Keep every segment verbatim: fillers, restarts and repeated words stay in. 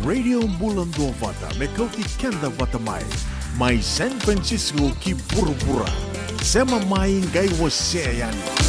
Radio Bula Duavata, me kauti keda vata mai, mai San Francisco ki vuravura. Sema mai, qai wasea yani.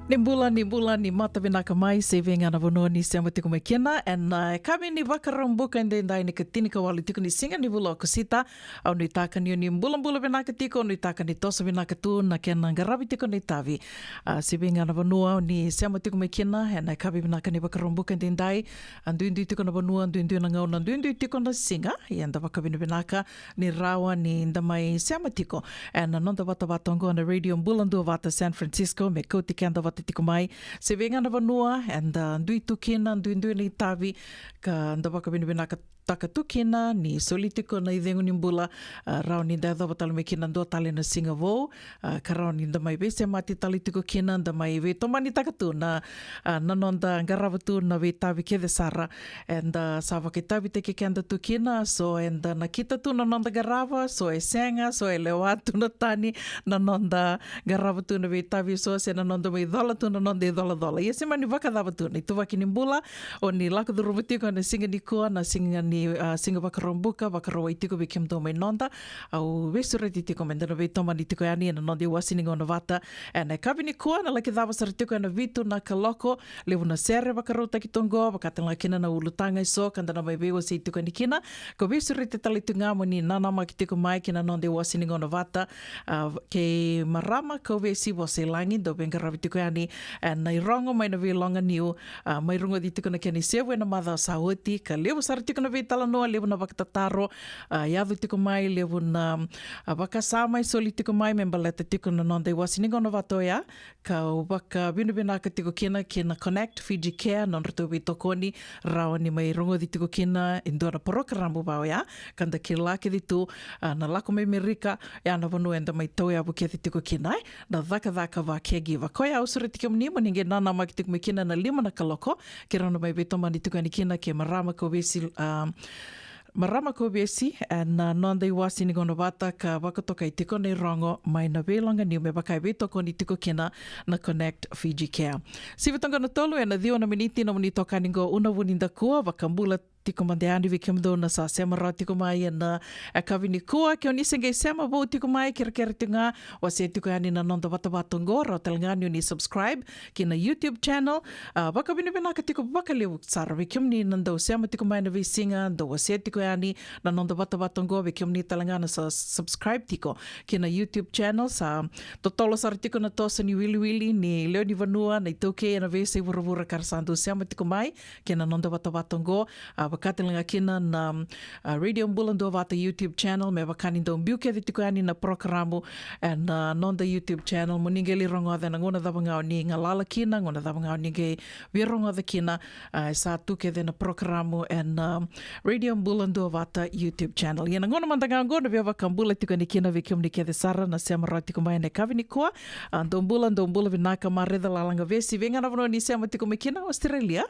Ni bula, ni bula, ni mata vinaka mai, se vei ga na vanua ni sema tiko mai kina. Ena, ah, yakavi ni Vakaraubuka edaidai, ni ka tinikawalu tiko ni siga ni vula o Okosita. Au nuitaka ni o ni bulabula vinaka tiko, au nuitaka ni toso vinaka tu na kena qaravi tiko na itavi. Ah, se vei ga na vanua o ni sema tiko mai kina, ena yakavi vinaka ni Vakaraubuka edaidai. Ah, duidui tiko na vanua, duidui na gauna, duidui tiko na siga. Ia da vakavinavinaka ni rawa ni da mai sema tiko ena noda vatavata oqo na Radio Bula Duavata San Francisco, me kauti keda vata tiko mai. Se vei ga na vanua eda dui tu kina, duidui na itavi, ka da vakavinavinakataka tu kina ni soli tiko na icegu ni bula. Ah, rawa ni da yacova tale mai kina dua tale na siga vou, ah, ka rawa ni da mai veisemati tale tiko kina, da mai veitomanitaka tu na, ah, na noda qarava tu na veitavi kece sara. Eda sa vakaitavitaki keda tu kina, so eda nakita tu na noda qarava, so e sega, so e lewa tu na tani na noda qarava tu na veitavi, so se na noda mai cola tu na noda icolacola. Ia se mani vakacava tu na ituvaki ni bula o ni lako curuma tiko ena siga nikua, na siga ni, ah, siga Vakaraubuka, Vakarauwai tiko vei kemudou mai noda. Au veisureti tiko meda na veitomani tiko yani ena noda iwase ni gauna vata ena yakavi nikua, na laki cava sara tiko ena vitu na kaloko. Levu na sere vakarautaki tu oqo, vaka tale ga kina na ulutaga eso ka da na mai veiwasei tiko yani kina. Kau veisureti tale tu ga mo ni nanamaki tiko mai ki na noda iwase ni gauna vata, ah, kei marama Kauvesi Vosailagi, dau veiqaravi tiko yani ena irogo mai na veiloga niu, ah, mai rogoci tiko na kena isevu ena macawa sa oti, ka levu sara tiko na veitalanoa, levu na vakatataro, ah, yaco tiko mai, levu na, ah, vakasama e soli tiko mai me baleta tiko na noda iwase ni gauna vata oya. Kau vakavinavinaka tiko kina ki na Connect Fiji Care, nodratou veitokoni, rawa ni mai rogoci tiko kina e dua na porokaramu vaka oya, ka da kila kece tu, ah, na lako mai Merika, ya na vanua eda mai tauyavu kece tiko kina, eh, na cakacaka va caregiver. Koya au sureti kemuni mo ni qai nanamaki tiko mai kina na lima na kaloko, keirau na mai veitomani tiko yani kina kei marama Kauvesi, ah, marama Kauvesi, ena noda iwase ni gauna vata ka vakatokai tiko na irogo mai na veiloga niu me vaka e veitokoni tiko kina na Connect Fiji Care. Sivi toka na tolu ena ciwa na miniti, nomuni itokani qo Una Vunidakua, vakabula tiko mada yani vei kemudou na sa sema rawa tiko mai ena yakavi nikua. Ke o ni se qai sema vou tiko mai, kerekere tiko ga, wasea tiko yani na noda vatavata oqo, rawa tale ga ni o ni subscribe ki na YouTube channel. Ah, vakavinavinaka tiko vakalevu sara vei kemuni na dau sema tiko mai na veisiga, dau wasea tiko yani na noda vatavata oqo, vei kemuni tale ga na sa subscribe tiko ki na YouTube channel. Sa totolo sara tiko na toso ni wiliwili ni lewe ni vanua, na iTaukei ena veiyasai vuravura ka ra sa dau sema tiko mai ki na noda vatavata oqo. Ah, vaka tale ga kina na, ah, Radio Bula Duavata YouTube channel, me vaka ni dau biu kece tiko yani na porokaramu ena noda YouTube channel, mo ni qai lai rogoca ena gauna cava ga o ni galala kina, gauna cava ga o ni qai via rogoca kina, ah, e sa tu kece na porokaramu ena, ah, Radio Bula Duavata YouTube channel. Ia na gauna mada ga oqo na via vakabula tiko yani kina vei kemuni kece sara na sema rawa tiko mai ena yakavi nikua. Ah, dou bula, dou bula vinaka, Marece Lalagavesi, vei ga na vanua ni sema tiko mai kina, Australia.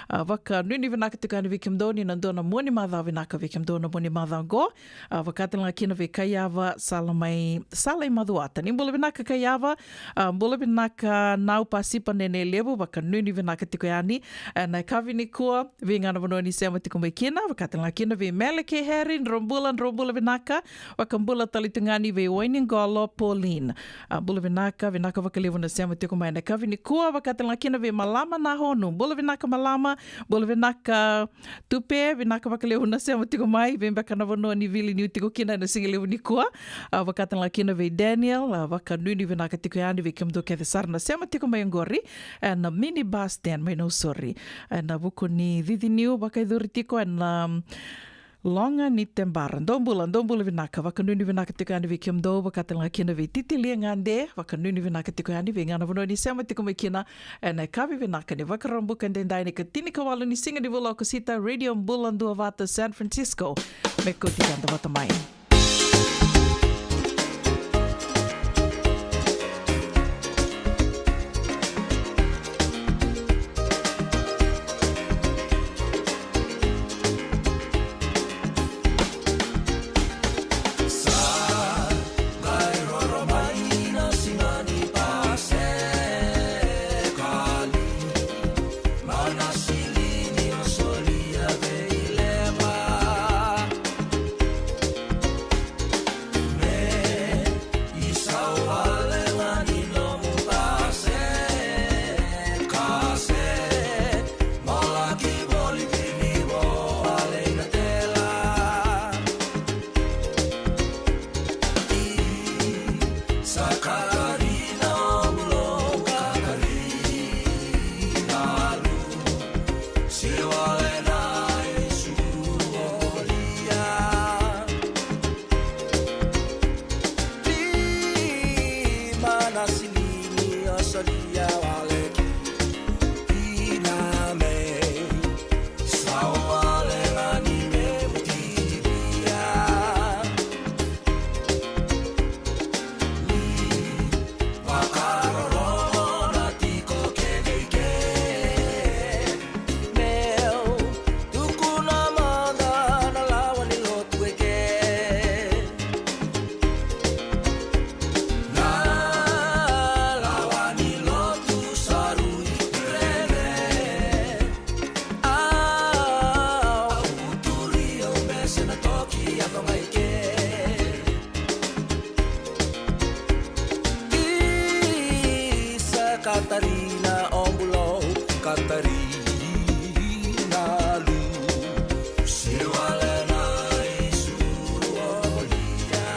Ah, vakanuinui vinaka tiko yani vei kemudou ni na dua na mua ni macawa vinaka vei kemudou na mua ni macawa oqo. Ah, vaka tale ga kina vei Kaiava Sala mai, Sala i Macuata. Ni bula vinaka Kaiava, ah, bula vinaka Nau Pasipa Nene Levu, vakanuinui vinaka tiko yani ena yakavi nikua, vei ga na vanua ni sema tiko mai kina, vaka tale ga kina vei Mele kei Harry, drau bula, drau bula vinaka, vakabula tale tu ga yani vei Wainiqolo Pauline. Ah, bula vinaka, vinaka vakalevu na sema tiko mai ena yakavi nikua, vaka tale ga kina vei Malama Nahonu, bula vinaka Malama, bula vinaka Tupe, vinaka vakalevu na sema tiko mai, vei beka na vanua ni vili niu tiko kina ena siga levu nikua. Ah, vaka tale ga kina vei Daniel, ah, vakanuinui vinaka tiko yani vei kemudou kece sara na sema tiko mai oqori ena mini bus stand mai Nausori, ena vuku ni cici niu vakayacori tiko ena, um, Loga ni Tebara. Dou bula, dou bula vinaka, vakanuinui vinaka tiko yani vei kemudou, vaka tale ga kina vei Titilia Gade, vakanuinui vinaka tiko yani vei ga na vanua ni sema tiko mai kina ena yakavi vinaka ni Vakaraubuka edaidai, ni ka tinikawalu ni siga ni vula o Okosita, Radio Bula Duavata San Francisco. Me kauti keda vata mai. Yaco mai ke. Isa Katarina, o bulou Katarina, lu. Siwale na isuru o kolia.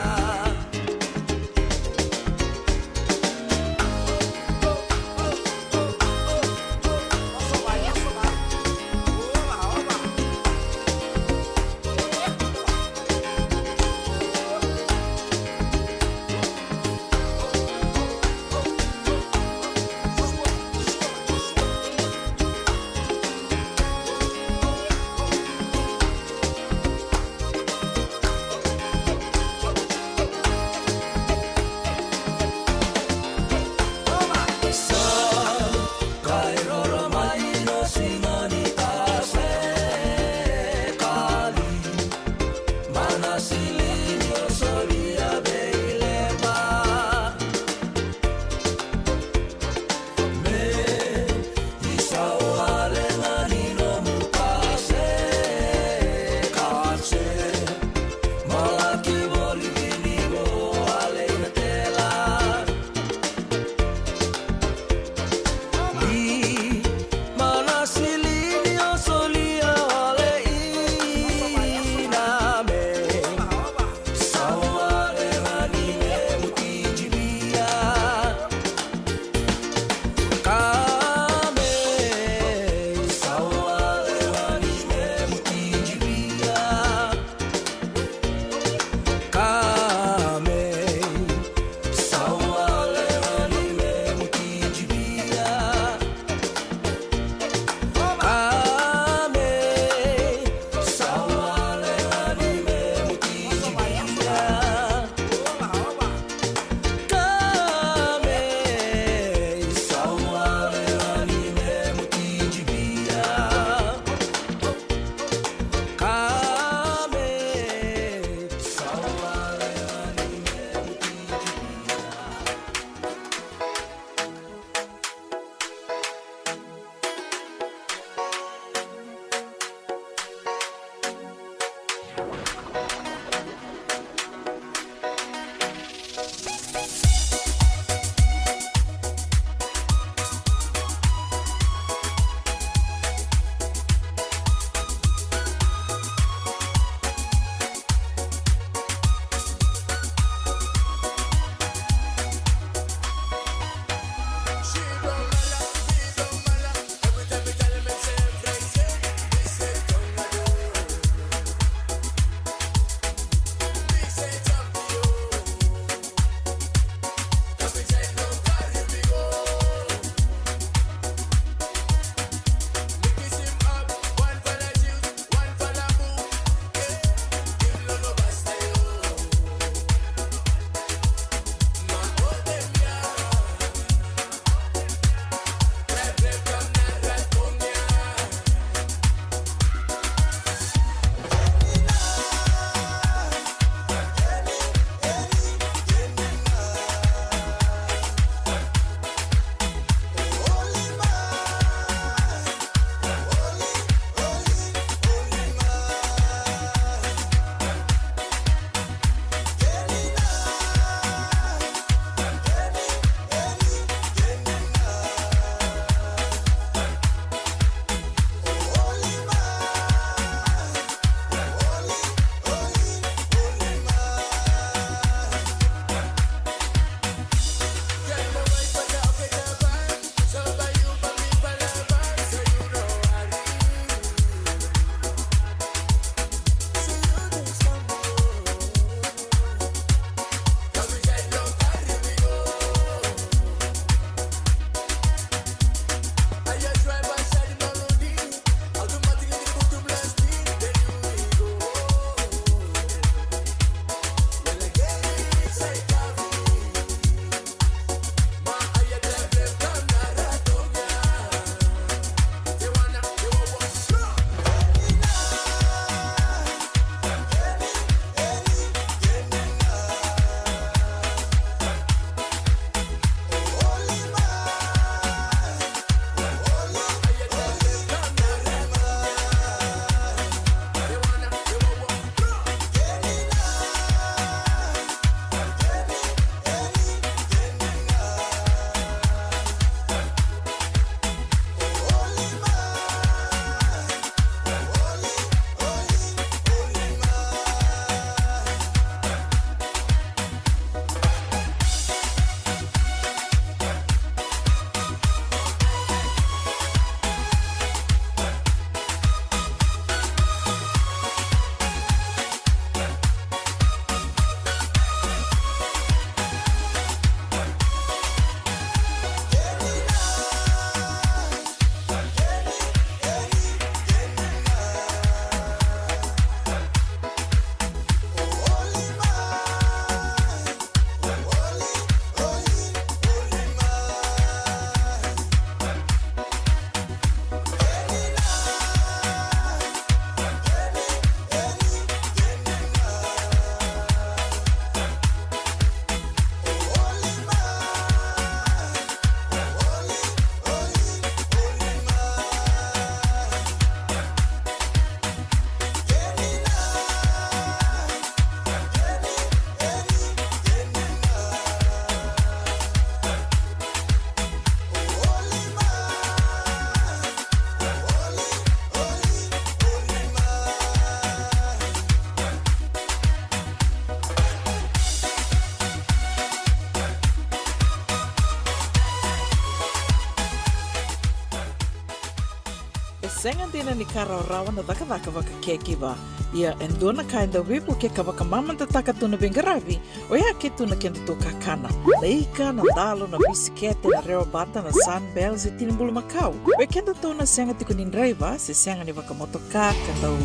Sega dina ni ka rawarawa na cakacaka vaka caregiver. Ia e dua na ka e dau veivukei ka vakamamadataka tu na veiqaravi, oya ke tu na kedatou kakana. Na ika, na dalo, na bisikete, na rewa bata, na Sunbell, se tini bulumakau. Vei kedatou na sega tiko ni draiva, se sega ni vakamotoka, ka dau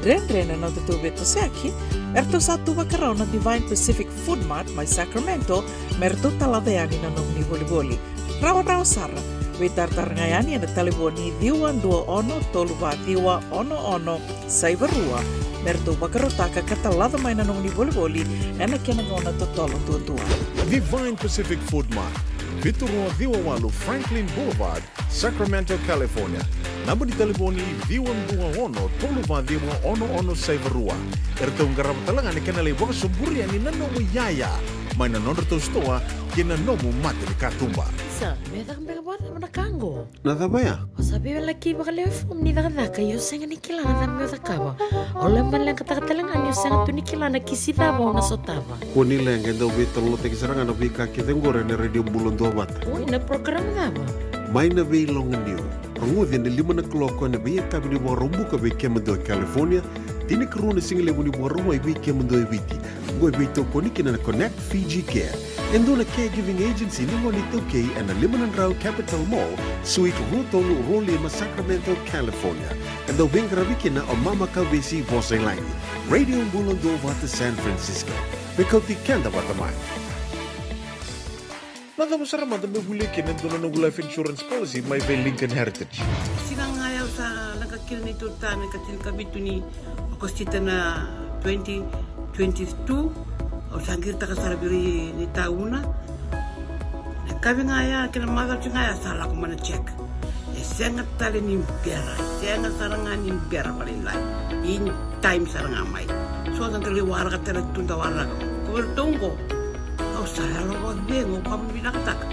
dredre na nodatou veitosoyaki, eratou sa tu vakarau na Divine Pacific Food Mart mai Sacramento, me ratou talaca yani na nomuni volivoli. Rawarawa sara. Veitaratara ga yani ena talevoni ciwa dua ono tolu va ciwa ono ono saiva rua, me ratou vakarautaka ka talaca mai na nomuni volivoli ena kena gauna totolo duadua. Divine Pacific Food Mart, vitu rua ciwa walu Franklin Boulevard, Sacramento, California. Naba ni talevoni ciwa dua ono tolu va ciwa ono ono saiva rua. Eratou qarava tale ga na kena lai vakasoburi yani na nomu iyaya mai na nodratou sitoa kei na nomu matanikatuba. Isa, me caka beka vakacava na ka qo? Na cava ya? O sa veiwalaki vakalewe fomu ni cakacaka, ia o sega ni kila na cava meu cakava. O lewe baleqataka tale ga ni o sega tu ni kila na kisi cava o na sotava. Kua ni leqa, e dau veitalanoataki sara ga na veika kece oqori ena Radio Bula Duavata. Oi, na program cava? Mai na Veiloganiu. Rogoci ena lima na kaloko ena veiyakavi ni Vakaraubuka vei kemudou e California, tinikarua na sigalevu ni Vakarauwai vei kemudou e Viti. Oqo e veitokoni kina na Connect Fiji Care, e dua na caregiving agency ni gone iTaukei, ena lima na drau Capitol Mall, Suite rua tolu rua lima, Sacramento, California. E dau veiqaravi kina o Mama Kavesi Vosailagi. Radio Bula Duavata San Francisco. Me kauti keda vata mai. Na cava sara mada meu volia kina e dua na noqu life insurance policy mai vei Lincoln Heritage? Siga ga ya au sa leqa kina neitou ta me ka tinikavitu ni Okosita na twenty twenty-two. Au sa qiritaka sara vei ira ni tauna. Na kavi ga ya kei na macawa ga ya sa lako mai na check. E sega tale ni bera, e sega sara ga ni bera vakalailai. In time sara ga mai. So da qai waraka tale tu da waraka. Ko iratou qo, au sa yalo vakacegu, au vakavinavinakataka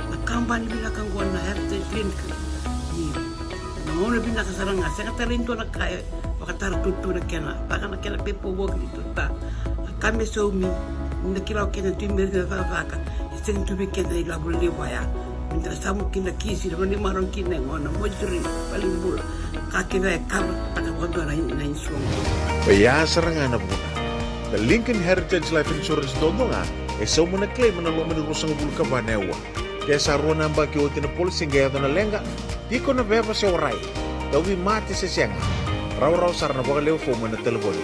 na kabani vinaka qo na Heritage Link. Ni na gauna vinaka sara ga, sega tale ni dua na ka e vakatara tutu na kena, vaka na kena paperwork ni tuta. Na ka me saumi, ni da kila o keda tu i Merika na cakacaka, e sega tu vei keda na ilavo levu ya. Me da samu kina kisi, na vanua e marau kina e gona, mortuary, valenibula. Ka kece e cover taka vakadua na, na insurance. Oya sara ga na vuna. Na Lincoln Heritage Life Insurance duadua ga e sauma na claim ena loma ni ruasagavulu ka va na aua. Ke sa rua na yabaki oti na policy qai yaco na leqa, tiko na veva se warai, tauvimate se sega, rawarawa sara na vakalewe fomu ena talevoni.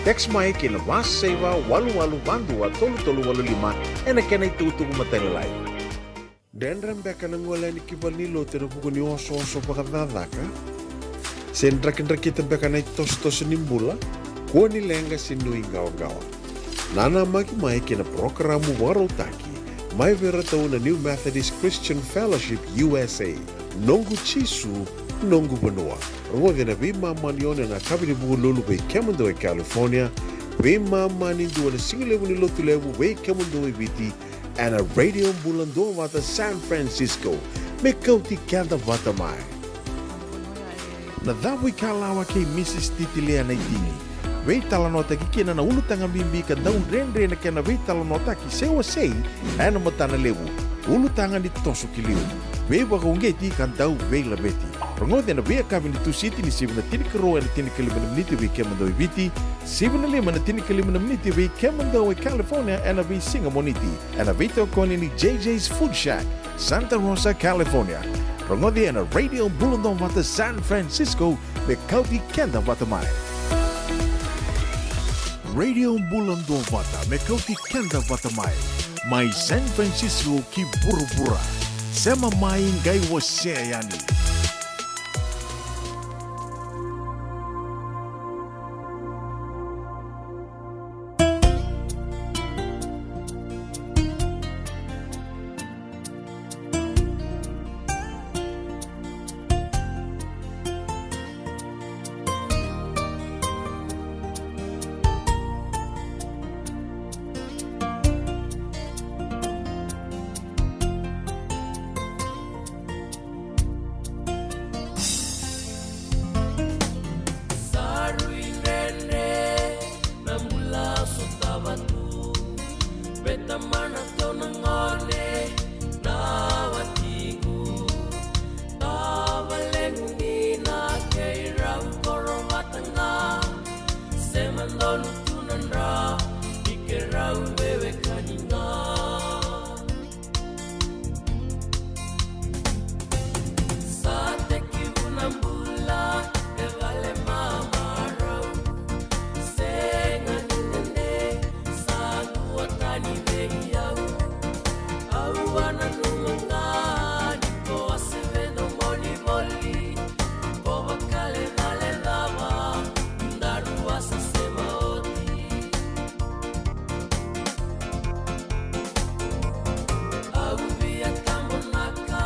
Text mai ki na va saiva walu walu va dua tolu tolu walu lima ena kena itukutuku matailalai. Dredre beka na gole yani ki valenilotu ena vuku ni osooso vakacakacaka? Se drakidrakita beka na itosotoso ni bula? Kua ni leqa se nuiqawaqawa. Nanamaki mai ki na parokaramu vakarautaki mai vei iratou na New Methodist Christian Fellowship U S A. Noqu Jisu, noqu vanua. Rogoci ena veimama ni ono ena yakavi ni Vukelulu vei kemudou e California, veimama ni dua na sigalevu ni Lotulevu vei kemudou e Viti, ena Radio Bula Duavata San Francisco. Me kauti keda vata mai. Na Cavuikalawa kei Mrs Titilia Naitini. Veitalanoataki kina na ulutaga bibi ka dau dredre na kena veitalanoataki se wasei ena matana levu. Ulutaga ni toso ki liu, veivakauqeti ka dau veilaveti. Rogoci ena veiyakavi ni Tusiti ni sivi na tinikarua ena tinikalima na miniti vei kemudou e Viti, sivi na lima ena tinikalima na miniti vei kemudou e California ena veisiga Moniti. Ena veitokoni ni J J's Food Shack, Santa Rosa, California. Rogoci ena Radio Bula Duavata San Francisco, me kauti keda vata mai. Radio Bula Duavata, me kauti keda vata mai. Mai San Francisco ki vuravura. Sema mai qai wasea yani. Sa rui dredre na bula sotava tu. Vei tamana tou na gone, na watiqu. Tavalequ ni na kei Au veiwekani ga. Sa tekivu na bula e vale mamarau. Sega ni dede, sa dua tani vei au. Au a nanuma ga ni ko a se vedomoni voli. Ko vakalecalecava, daru a sa sema oti. Au via tabonaka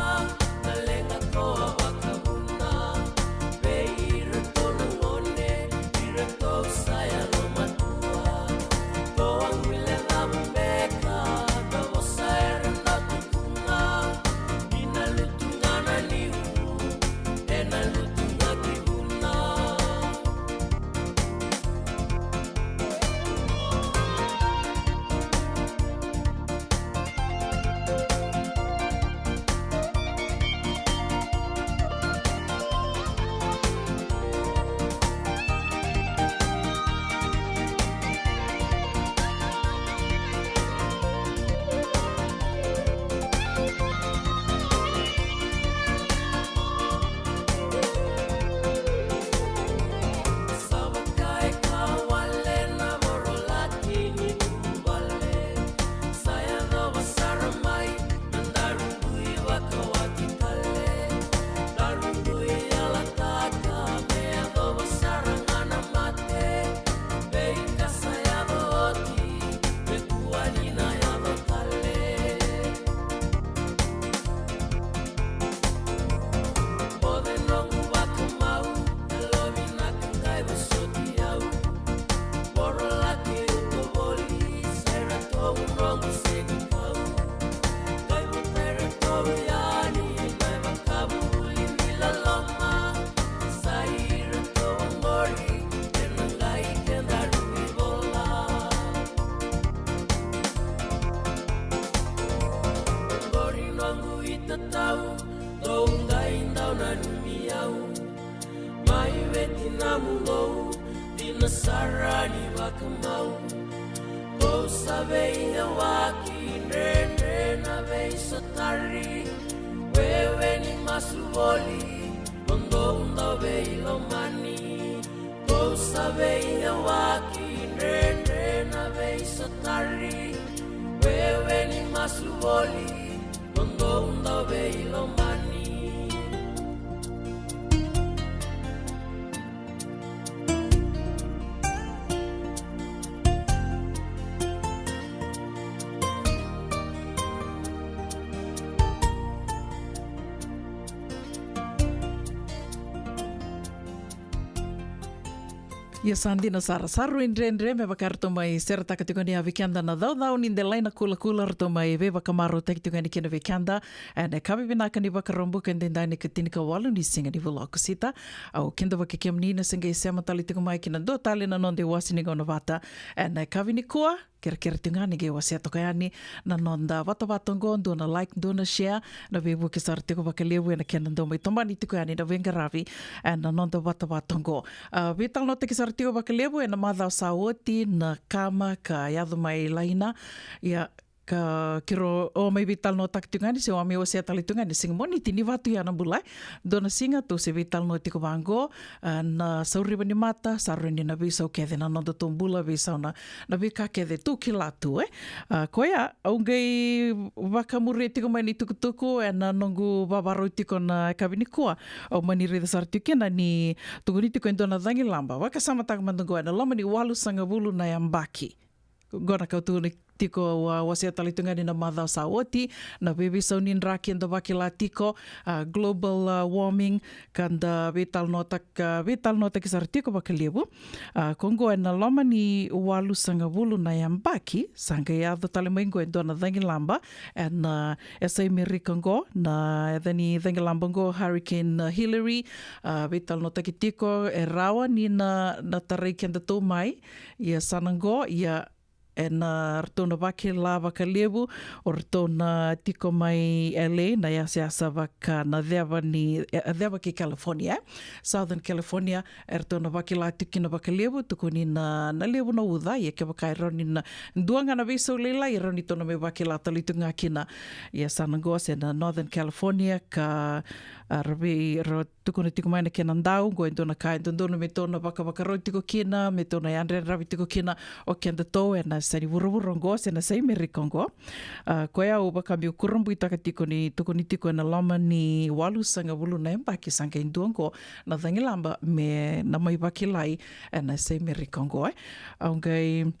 na leqa ko a vakavuna. Vei iratou na gone, iratou sa yalomatua. Ko a guilecava beka na vosa era dau tukuna. Ni na lutu ga na niu, e na lutu ga ki vuna. Sa vaka e ka wale na vorolaki ni vuvale. Sa yacova sara mai na daru dui vakawati tale. Daru dui yalataka me yacova sara ga na mate. Veika sa yaco oti, me kua ni na yaco tale. Boce noqu vakamau, e lovi na ka qai vosoti au. Vorolaki uto voli, sa iratou noqu senikau. Qai vata iratou yani, qai vakavuli ni loloma. Sa iratou oqori, e na qai kedaru ivola. Oqori noqu itatau, dou qai dau nanumi au. Mai veti na muqou, dina sara ni vakamau. Dou sa veiyawaki, dredre na veisotari. Wewe ni masu voli, o dou dau veilomani. Dou sa veiyawaki, dredre na veisotari. Wewe ni masu voli, o dou dau veilomani. Ia sa dina sara, sa rui dredre me vaka ratou mai seretaka tiko ni a vei keda na caucau ni delai na kulakula ratou mai veivakamarautaki tiko yani kina vei keda. Ena yakavi vinaka ni Vakaraubuka edaidai ni ka tinikawalu ni siga ni vula o Okosita. Au kidavaki kemuni na se qai sema tale tiko mai ki na dua tale na noda iwase ni gauna vata ena yakavi nikua. Kerekere tiko ga ni qai wasea toka yani na noda vatavata oqo, dua na like, dua na share, na veivuke sara tiko vakalevu ena kena dau mai tomani tiko yani na veiqaravi ena noda vatavata oqo. A, veitalanoataki sara tiko vakalevu ena macawa sa oti na kama ka yaco mai Laina. Ia, ka keirau mai veitalanoataki tiko ga ni se au mai wasea tale tiko ga ni siga Moniti ni vatu ya na bula. Dua na siga tou se veitalanoa tiko vaqo, a, na sauriva ni mata, sa rui ni na veisau kece na nodatou bula, veisau na, na veika kece tou kila tu, e. A, koya, au qai vakamuria tiko mai ni tukutuku ena noqu vavarau tiko na yakavi nikua. Au mani raica sara tiko kina ni tukuni tiko e dua na cagilaba. Vakasamataka mada qo, ena loma ni walusagavulu na yabaki. Qo na ka au tukuna tiko, au a wasea tale tu ga ni na macawa sa oti, na veiveisau ni draki eda vakila tiko, a, global, a, warming, ka da veitalanoataka, veitalanoataki sara tiko vakalevu. A, ko qo ena loma ni walusagavulu na yabaki, sa qai yaco tale mai qo e dua na cagilaba ena, a, yasa i Merika qo, na yaca ni cagilaba qo Hurricane, a, Hilary. A, veitalanoataki tiko e rawa ni na, na tarai kedatou mai. Ia sa na qo, ia e na ratou na vakila vakalevu o ratou na tiko mai L A, na yasayasa vaka na ceva ni, e, ceva ki California, e? Southern California, e ratou na vakila tiko kina vakalevu, tukuni na, na levu na uca, ia kevaka e rawa ni na dua ga na veisau lailai, e rawa ni tou na mai vakila tale tiko ga kina. Ia sa na qo se na Northern California, ka, a, ra vei, ra tukuna tiko mai na kena dau, qo e dua na ka e dodonu me tou na vakavakarau tiko kina, me tou na yadrayadravi tiko kina o kedatou e na yasa ni vuravura oqo, se na yasa i Merika oqo. A, koya au vaka meu kurabuitaka tiko ni tukuni tiko e na loma ni walusagavulu na yabaki sa qai dua oqo na cagilaba me na mai vakilai e na yasa i Merika oqo, e. Au qai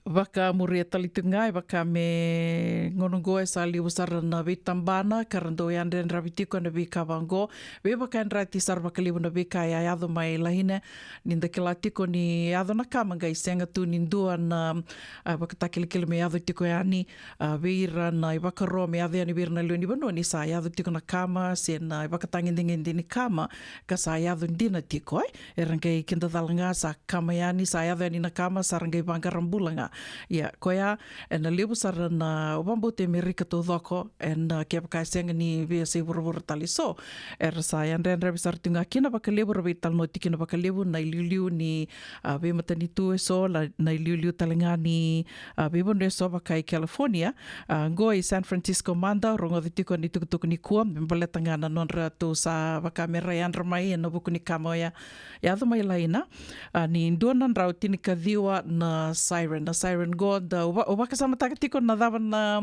vakamuria tale tiko ga, e vaka me gauna oqo e sa levu sara na veitabana ka ra dau yadrayadravi tiko e na veika vaqo. Veivakayadrati sara vakalevu na veika e a yaco mai Laina, ni da kila tiko ni yaco na kama qai sega tu ni dua na, a, vakatakilakila me yaco tiko yani, a, vei ira na ivakaro me yaco yani vei ira na lewe ni vanua, ni sa yaco tiko na kama se na ivakatagedegede ni kama ka sa yaco dina tiko, e. Era qai kidacala ga sa kama yani, sa yaco yani na kama, sa ra qai vaqara bula ga. Ia, koya e na levu sara na, au vakabauta e Merika taucoko, e na, kevaka e sega ni veiyasai vuravura tale eso, era sa yadrayadravi sara tiko ga kina vakalevu, ra veitalanoa tiko kina vakalevu na iliuliu ni, a, veimatanitu eso, na, na iliuliu tale ga ni, a, veivanua eso vaka i California. A, qo i San Francisco mada, rogoca tiko na itukutuku nikua me baleta ga na nodratou sa vaka me ra yadra mai e na vuku ni kama oya yaco mai Laina, a, ni dua na drau tinikaciwa na siren. Na siren qo, da, au va-, au vakasamataka tiko na cava na,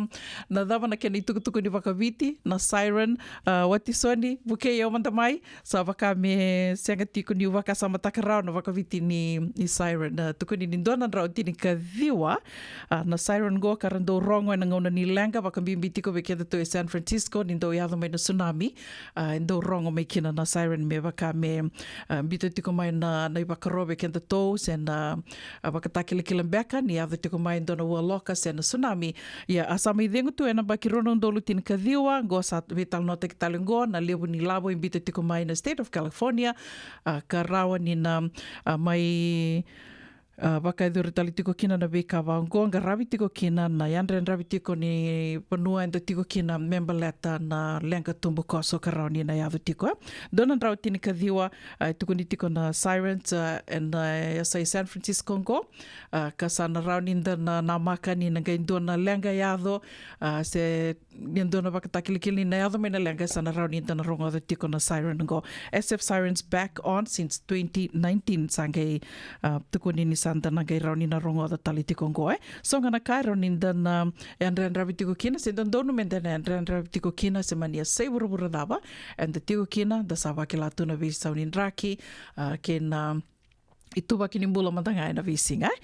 na cava na kena itukutuku ni vakaviti na siren. A, Watisoni, vukei au mada mai, sa vaka me sega tiko niu vakasamataka rawa na vakaviti ni, ni siren. A, tukuni ni dua na drau tinikaciwa, a, na siren qo ka ra dau rogo e na gauna ni leqa, vakabibi tiko vei kedatou e San Francisco, ni dau yaco mai na tsunami, a, e dau rogo mai kina na siren me vaka me, a, biuta tiko mai na, na ivakaro vei kedatou se na, a, vakatakilakila beka ni yaco tiko mai e dua na ualoka se na tsunami. Ia, a sa mai cegu tu e na yabaki rua na udolu tinikaciwa, qo sa veitalanoataki tale qo na levu ni lavo e biuta tiko mai na State of California, a, ka rawa ni na, a, mai, a, vakayacori tale tiko kina na veika vaqo, qaravi tiko kina na yadrayadravi tiko ni vanua eda tiko kina me baleta na leqa tubukoso ka rawa ni na yaco tiko, e. Dua na drau tinikaciwa, a, e tukuni tiko na sirens, a, e na, a, yasai San Francisco qo, a, ka sa na rawa ni da na namaka ni na qai dua na leqa yaco, a, se ni dua na vakatakilakila ni na yaco mai na leqa, sa na rawa ni da na rogoca tiko na siren qo. S F sirens back on since twenty nineteen, sa qai, a, tukuni ni sa da na qai rawa ni na rogoca tale tiko qo, e. So ga na ka e rawa ni da na yadrayadravi tiko kina, se dodonu me da na yadrayadravi tiko kina, se mani yasai vuravura cava eda tiko kina, da sa vakila tu na veisau ni draki, a, kei na ituvaki ni bula mada ga e na veisiga, e.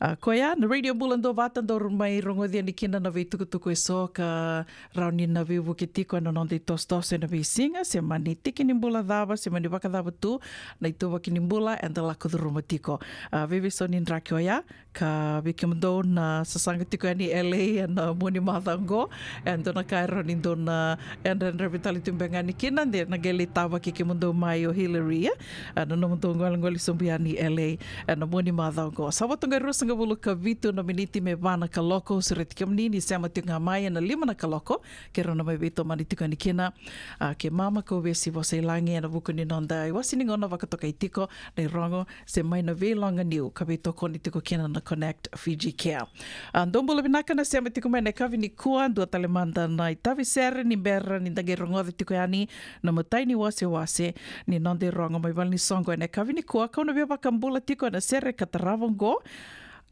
A, koya na Radio Bula Duavata, dou mai rogoci yani kina na veitukutuku eso ka rawa ni na veivuke tiko e na noda itosotoso e na veisiga, se mani tiki ni bula cava, se mani vakacava tu na ituvaki ni bula eda lako curuma tiko. A, veiveisau ni draki oya, ka vei kemudou na sasaga tiko yani e L A e na mua ni macawa qo, e dua na ka e rawa ni dou na yadrayadravi tale tu beka ga ni kina, de na qai lai tavaki kemudou mai o Hillary, e, e na nomudou golegole sobu yani e L A e na mua ni macawa qo. Sa vo toka e ruasagavulu ka vitu na miniti me va na kaloko, au sureti kemuni ni sema tiko ga mai e na lima na kaloko, ke rawa na mai veitomani tiko yani kina, a, keimami ko Vesi Vosa i Lagi e na vuku ni noda iwase ni gauna vakatokai tiko, na irogo se mai na veiloga niu ka veitokoni tiko kina na Connect Fiji Care. A, dou bula vinaka na sema tiko mai na yakavi nikua, dua tale mada na itavi sere ni bera ni da qai rogoca tiko yani na imatai ni wasewase ni noda irogo mai Valenisoqo e na yakavi nikua, kau na via vakabula tiko e na sere ka tarava oqo.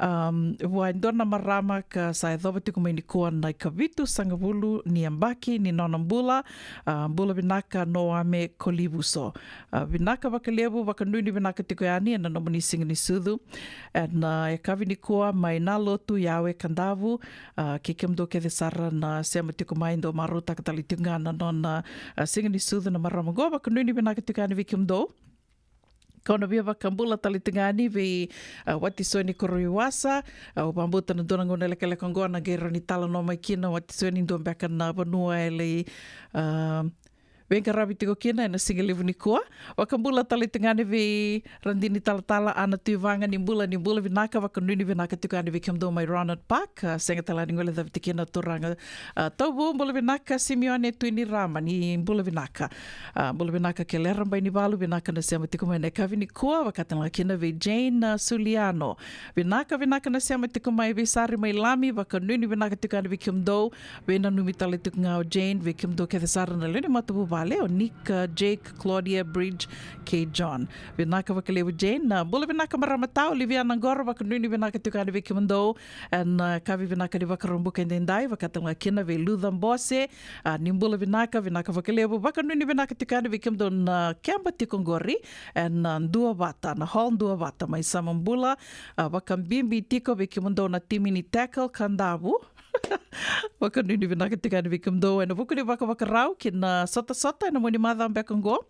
Am, vua e dua na marama ka sa yacova tiko mai nikua na ikavitusagavulu ni yabaki ni nona bula. A, bula vinaka Noame Kolivuso. A, vinaka vakalevu, vakanuinui vinaka tiko yani e na nomuni siga ni sucu e na yakavi nikua mai na lotu Yawe Kadavu. A, kei kemudou kece sara na sema tiko mai, dou marautaka tale tiko ga na nona, a, siga ni sucu na marama oqo, vakanuinui vinaka tiko yani vei kemudou. Kau na via vakabula tale tiko ga yani vei, a, Watisoni Koroiwasa. A, au vakabauta na dua na gauna lekaleka oqo na qai rawa ni talanoa mai kina o Watisoni, dua beka na vanua e lai, a, veiqaravi tiko kina ena siga levu nikua. Vakabula tale tiko ga yani vei Radini Talatala, Ana Tuivaga, ni bula, ni bula vinaka, vakanuinui vinaka tiko yani vei kemudou mai Ronald Park, a, sega tale ga ni guilecavi tiko kina turaga, a, Tauvu, bula vinaka, Simione Tuinirama, ni bula vinaka. A, bula vinaka Kelera Bainivalu, vinaka na sema tiko mai ena yakavi nikua, vaka tale ga kina vei Jane, a, Suliano. Vinaka, vinaka na sema tiko mai, vei Sari mai Lami, vakanuinui vinaka tiko yani vei kemudou, veinanumi tale tiko ga o Jane, vei kemudou kece sara na lewe ni matavuvale, o Nick, a, Jake, Claudia, Bridge, kei John. Vinaka vakalevu Jane. A, bula vinaka marama tau, Liviana Qoro, vakanuinui vinaka tiko yani vei kemudou ena, a, yakavi vinaka ni Vakaraubuka edaidai, vaka tale ga kina vei Luca Bose, a, ni bula vinaka, vinaka vakalevu, vakanuinui vinaka tiko yani vei kemudou na keba tiko qori ena, a, Duavata, na hall Duavata mai Samabula, a, vakabibi tiko vei kemudou na timi ni Tackle Kadavu. Vakanuinui vinaka tiko yani vei kemudou ena vuku ni vakavakarau kei na sotasota ena mua ni macawa beka oqo.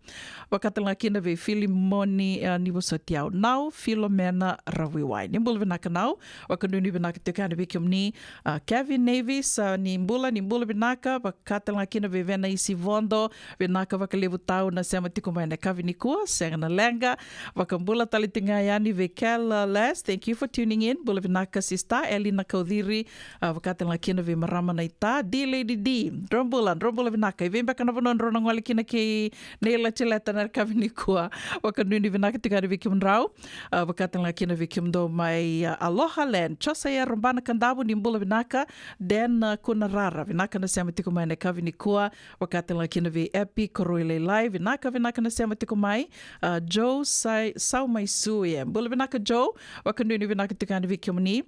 Vaka tale ga kina vei Filimoni, a, ni vosoti au, Nau Filomena Ravuiwai. Ni bula vinaka Nau, vakanuinui vinaka tiko yani vei kemuni, a, Kevin Navis, a, ni bula, ni bula vinaka, vaka tale ga kina vei Venaisi Vodo, vinaka vakalevu tau na sema tiko mai ena yakavi nikua, sega na leqa, vakabula tale tiko ga yani vei Kel, a, Les, thank you for tuning in, bula vinaka sister, Elina Kauciri, a, vaka tale ga kina vei marama na ita, D Lady D, drau bula, drau bula vinaka, i vei beka na vanua drau na gole kina kei Nei Latileta na yakavi nikua, vakanuinui vinaka tiko yani vei kemudrau, a, vaka tale ga kina vei kemudou mai, a, Aloha Land, Josaia Robana Kadavu, ni bula vinaka, Dan, a, Kunarara, vinaka na sema tiko mai ena yakavi nikua, vaka tale ga kina vei Epi Koroilailai, vinaka, vinaka na sema tiko mai, a, Joe Sai, Saumaisu, e, bula vinaka Joe, vakanuinui vinaka tiko yani vei kemuni,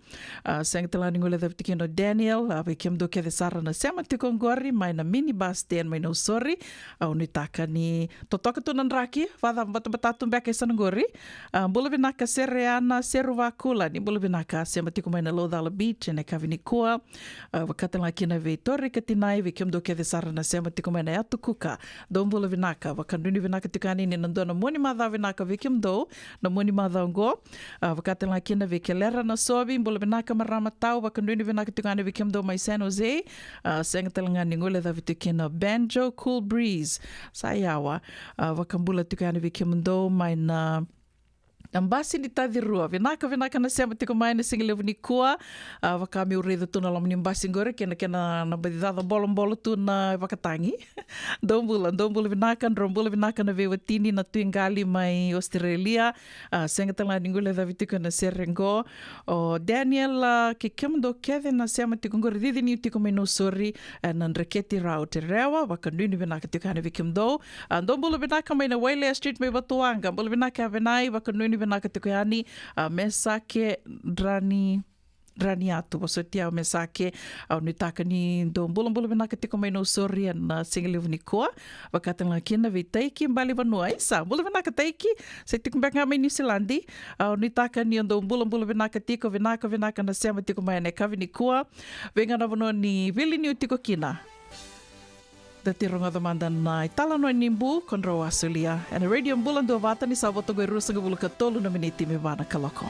a, sega tale ga ni guilecavi tiko kina o Daniel, a, vei kemudou kece sara na sema tiko oqori mai na minibus stand mai Nausori, au nuitaka ni totoka tu na draki, vakabatabata tu beka e sa na qori, a, bula vinaka Sereana Seruvakula, ni bula vinaka, sema tiko mai na Laucala Beach ena yakavi nikua, a, vaka tale ga kina vei Tori Katinai, vei kemudou kece sara na sema tiko mai na Yatu Kuka, dou bula vinaka, vakanuinui vinaka tiko yani ni na dua na mua ni macawa vinaka vei kemudou, na mua ni macawa oqo, a, vaka tale ga kina vei Kelera Nasovi, bula vinaka marama tau, vakanuinui vinaka tiko yani vei kemudou mai San Jose, a, sega tale ga ni guilecavi tiko kina Banjo Cool Breeze, sa yawa, a, vakabula tiko yani vei kemudou mai na na basi ni Tacirua, vinaka, vinaka na sema tiko mai na siga levu nikua, a, vaka meu raica tu na loma ni basi qori, kena, kena na baci caca bolobolo tu na vakatagi. Dou bula, dou bula vinaka, drau bula vinaka na veiwatini na Tui Qali mai Australia, a, sega tale ga ni guilecavi tiko na sere qo. O Daniel, a, kei kemudou kece na sema tiko qori, cici niu tiko mai Nausori, e, na Dreketi Rau Terewa, vakanuinui vinaka tiko yani vei kemudou. A, dou bula vinaka mai na Wailea Street mai Vatuwaqa, bula vinaka Avenai, vakanuinui vinaka tiko yani, a, Mesake Drani, Drani Atu, vosoti au Mesake, au nuitaka ni dou bulabula vinaka tiko mai Nausori ena, a, siga levu nikua, vaka tale ga kina vei Taiki Balivanua, isa, bula vinaka Taiki, se tiko beka ga mai Niusiladi, au nuitaka ni o dou bulabula vinaka tiko, vinaka, vinaka na sema tiko mai ena yakavi nikua, vei ga na vanua ni vili niu tiko kina. Da tiro rogoca mada na italanoa ni bu ko drau a solia ena Radio Bula Duavata ni sa vo toka e ruasagavulu ka tolu na miniti me va na kaloko.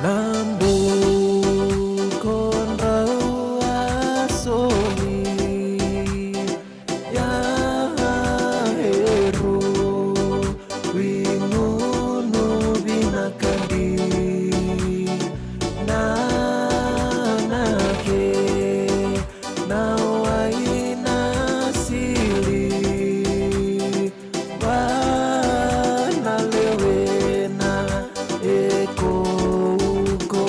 Na bu ko drau a soli ya heru, wigunu vinaka di na nake na wai na sili. Vana lewena e kou ko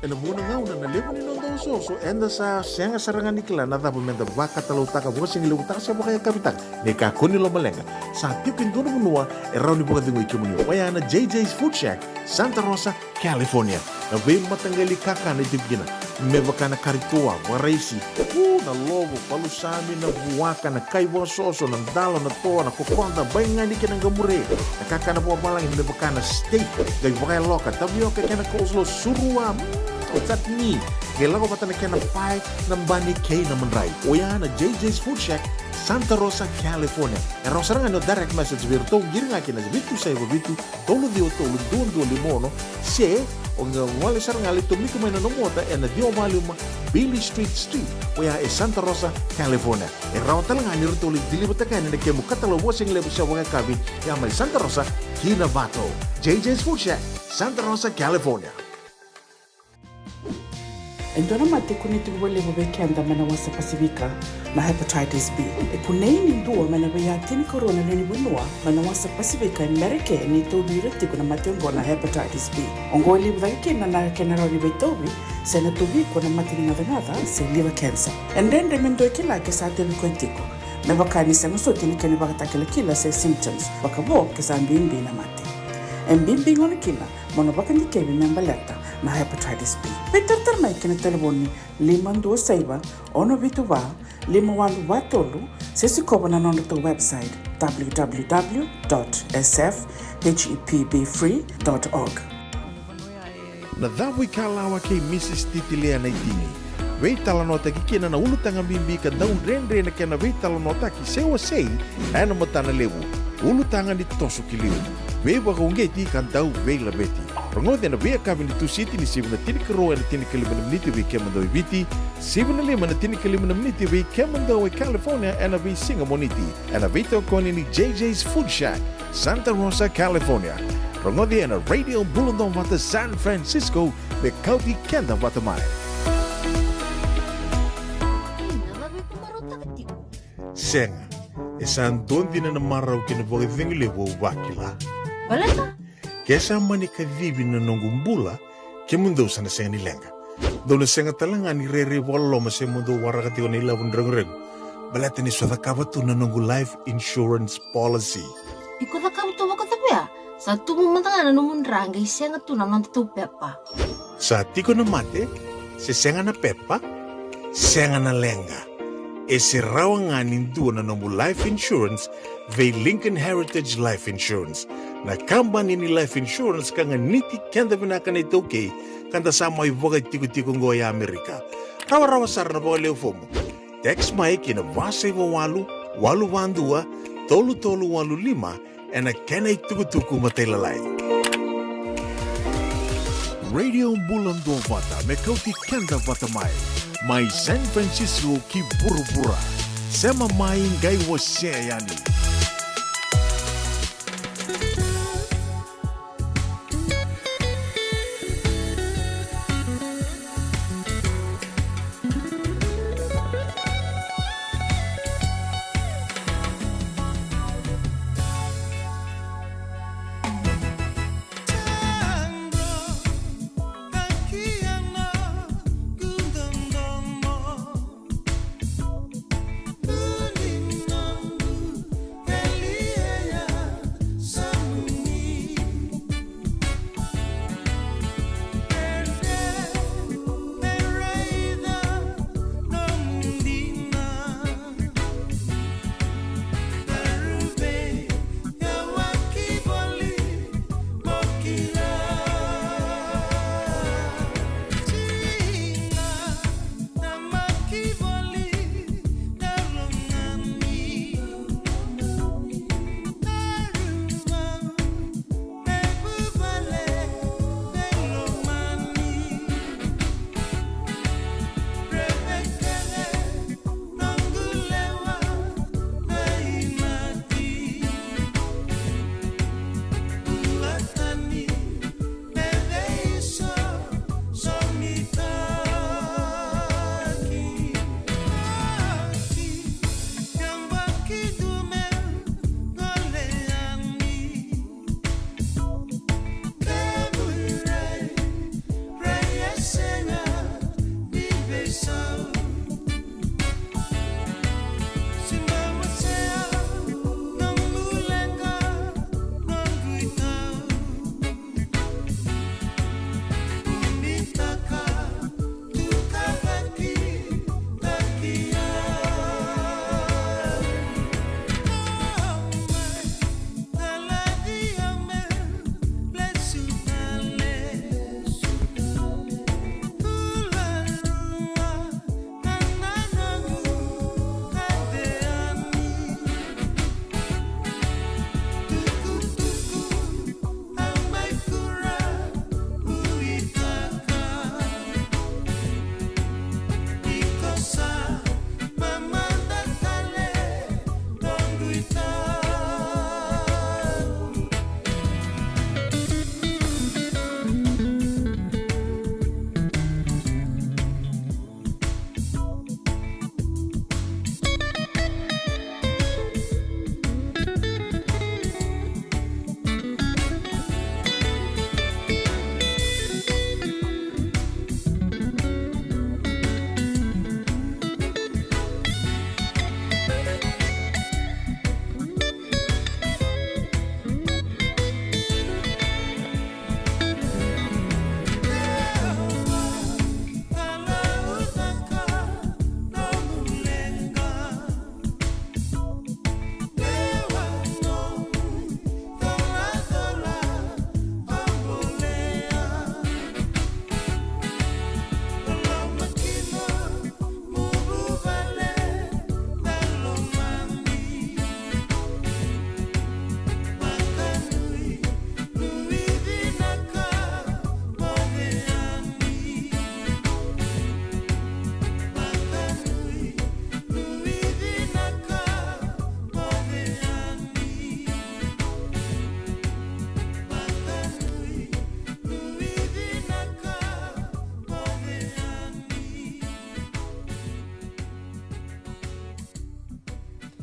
Ena vuqa na gauna na levu ni noda osooso, eda sa sega sara ga ni kila na cava meda vakatalautaka, vakasigalevu taka se vakayakavi taka. Ni kakua ni lomaleqa, sa tiko e dua na vanua e rawa ni vakacegui kemuni, oya na J J's Food Shack, Santa Rosa, California. Na veimataqali kakana e tiko kina, me vaka na kari toa, vakaraisi, u, na lovo, palusami, na vuaka, na kai vakasoso, na dalo, na toa, na kokoda, baigani kei na qamure, na kakana vakavalagi me vaka na steak, qai vakayaloka, tavioka kei na coleslaw, surua, mm, chutney, qai lako vata na kena pae, na bani kei na madrai. Oya na J J's Food Shack, Santa Rosa, California. E rawa sara ga ni o direct message vei iratou, qiri ga kina vitu saiva vitu, tolu ciwa tolu, dua dua lima ono, se o qai gole sara ga, lai tomika mai na nomu ota ena ciwa walu lima Beale Street Suite, oya e Santa Rosa, California. E rawa tale ga ni ratou lai deliver-taka yani na kemu katalau vakasigalevu se vakayakavi, ya mai Santa Rosa ki Novato. J J's Food Shack, Santa Rosa, California. E dua na mate e kunei tiko vakalevu vei keda mai na wasa Pasifika, na hepatitis B. E kunei ni dua mai na veiya tinikarua na lewe ni vanua mai na wasa Pasifika e Merika ni tauvi ira tiko na mate oqo na hepatitis B. Oqo e levu cake kina na kena rawa ni veitauvi se na tauvi iko na mate ni gacagaca se liver cancer. E dredre me dua e kila ke sa tauvi koya tiko, me vaka ni sega soti na kena ivakatakilakila se symptoms, vakavo ke sa bibi na mate. E bibi gona kina mo na vakadikevi me baleta na hepatitis B. Veitaratara mai ki na talevoni lima dua saiva, ono vitu va, lima walu va tolu, se sikova na nodratou website, w w w dot s f h e p b free dot org. Na Cavuikalawa kei Mrs Titilea Naitini. Veitalanoataki kina na ulutaga bibi ka dau dredre na kena veitalanoataki se wasei ena matanalevu. Ulutaga ni toso ki liu, veivakauqeti ka dau veilaveti. Rogoci ena veiyakavi ni Tusiti ni sivi na tinikarua ena tinikalima na miniti vei kemudou e Viti, sivi na lima ena tinikalima na miniti vei kemudou e California ena veisiga Moniti, ena veitokoni ni J J's Food Shack, Santa Rosa, California. Rogoci ena Radio Bula Duavata San Francisco, me kauti keda vata mai. Sega, e sa dua dina na marau kei na vakacegu levu au vakila. Baleta? Ke sa mani kacivi na noqu bula, kemudou sa na sega ni leqa. Dou na sega tale ga ni rairai vakaloloma se mo dou waraka tiko na ilavo ni reguregu, baleta ni sa cakava tu na noqu life insurance policy. Iko cakava tu vakacavia? Sa tubu mada ga na nomu dra qai sega tu na nodatou pepa. Sa tiko na mate, se sega na pepa, sega na leqa. E se rawa ga ni dua na nomu life insurance vei Lincoln Heritage Life Insurance, na kabani ni life insurance ka ganiti keda vinaka na iTaukei, ka da sa mai vakatikotiko oqo e Amerika. Rawarawa sara na vakalewe fomu. Text mai ki na va saiva walu, walu va dua, tolu tolu walu lima, ena kena itukutuku matailalai. Radio Bula Duavata me kauti keda vata mai, mai San Francisco ki vuravura. Sema mai qai wasea yani.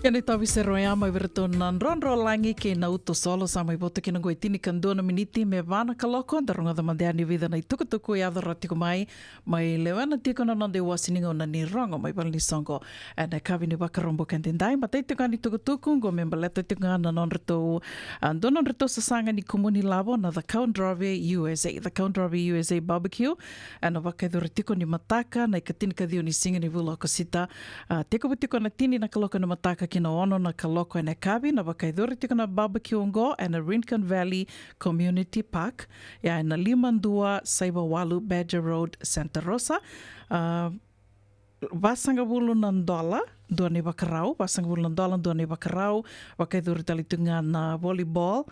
Kena itavi sere oya mai vei iratou na drodro lagi kei na uto solo, sa mai voto kina oqo e tinikadua na miniti me va na kaloko. Da rogoca mada yani e vica na itukutuku e yaco rawa tiko mai, mai lewena tiko na noda iwasi ni gauna ni rogo mai valenisoqo ena yakavi ni Vakaraubuka edaidai. Matai tiko ga ni tukutuku oqo me baleta tiko ga na nodratou, a, dua nodratou sasaga ni kumuni lavo na The Cowdrove U S A, The Cowdrove U S A Barbecue, ena vakayacori tiko ni mataka na ikatinikadua ni siga ni vula o Okosita. A, tekivu tiko na tini na kaloko ena mataka ki na ono na kaloko ena yakavi. Na vakayacori tiko na barbecue oqo ena Rincon Valley Community Park, ia ena lima dua saiva walu Badger Road, Santa Rosa. A, vasagavulu na dola dua na ivakarau, vasagavulu na dola dua na ivakarau. Vakayacori tale tiko ga na volleyball,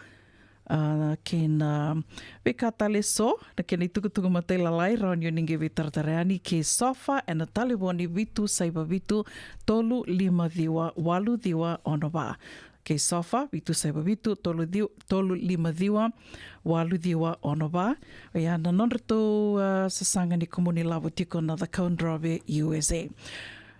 a, kei na veika tale eso. Na kena itukutuku matailalai rawa ni o ni qai veitaratara yani kei Sofa ena talevoni vitu saiva vitu tolu lima ciwa walu ciwa ono va. Kei Sofa, vitu saiva vitu tolu ciwa, tolu lima ciwa walu ciwa ono va. Ia na nodratou, a, sasaga ni kumuni lavo tiko na The Cowdrove U S A.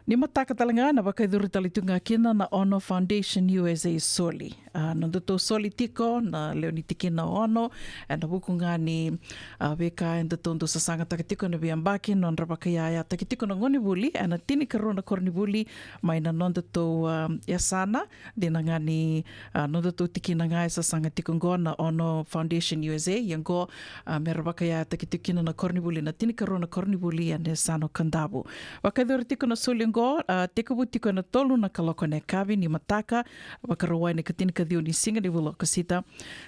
Ni mataka tale ga na vakayacori tale tiko ga kina na Ono Foundation U S A soli. A, nodatou soli tiko na lewe ni tikina Ono ena vuku ga ni, a, veika edatou dau sasagataka tiko ena veiyabaki, nodra vakayayataki tiko na gonevuli ena tinikarua na koronivuli mai na nodatou, a, yasana. Dina ga ni, a, nodatou tikina ga e sasaga tiko oqo na Ono Foundation U S A, ia oqo, a, mera vakayayataki tiko kina na koronivuli, na tinikarua na koronivuli ena yasana o Kadavu. Vakayacori tiko na soli oqo, a, tekivu tiko ena tolu na kaloko ena yakavi ni mataka, Vakarauwai na ikatinikadua ni siga ni vula o Okosita,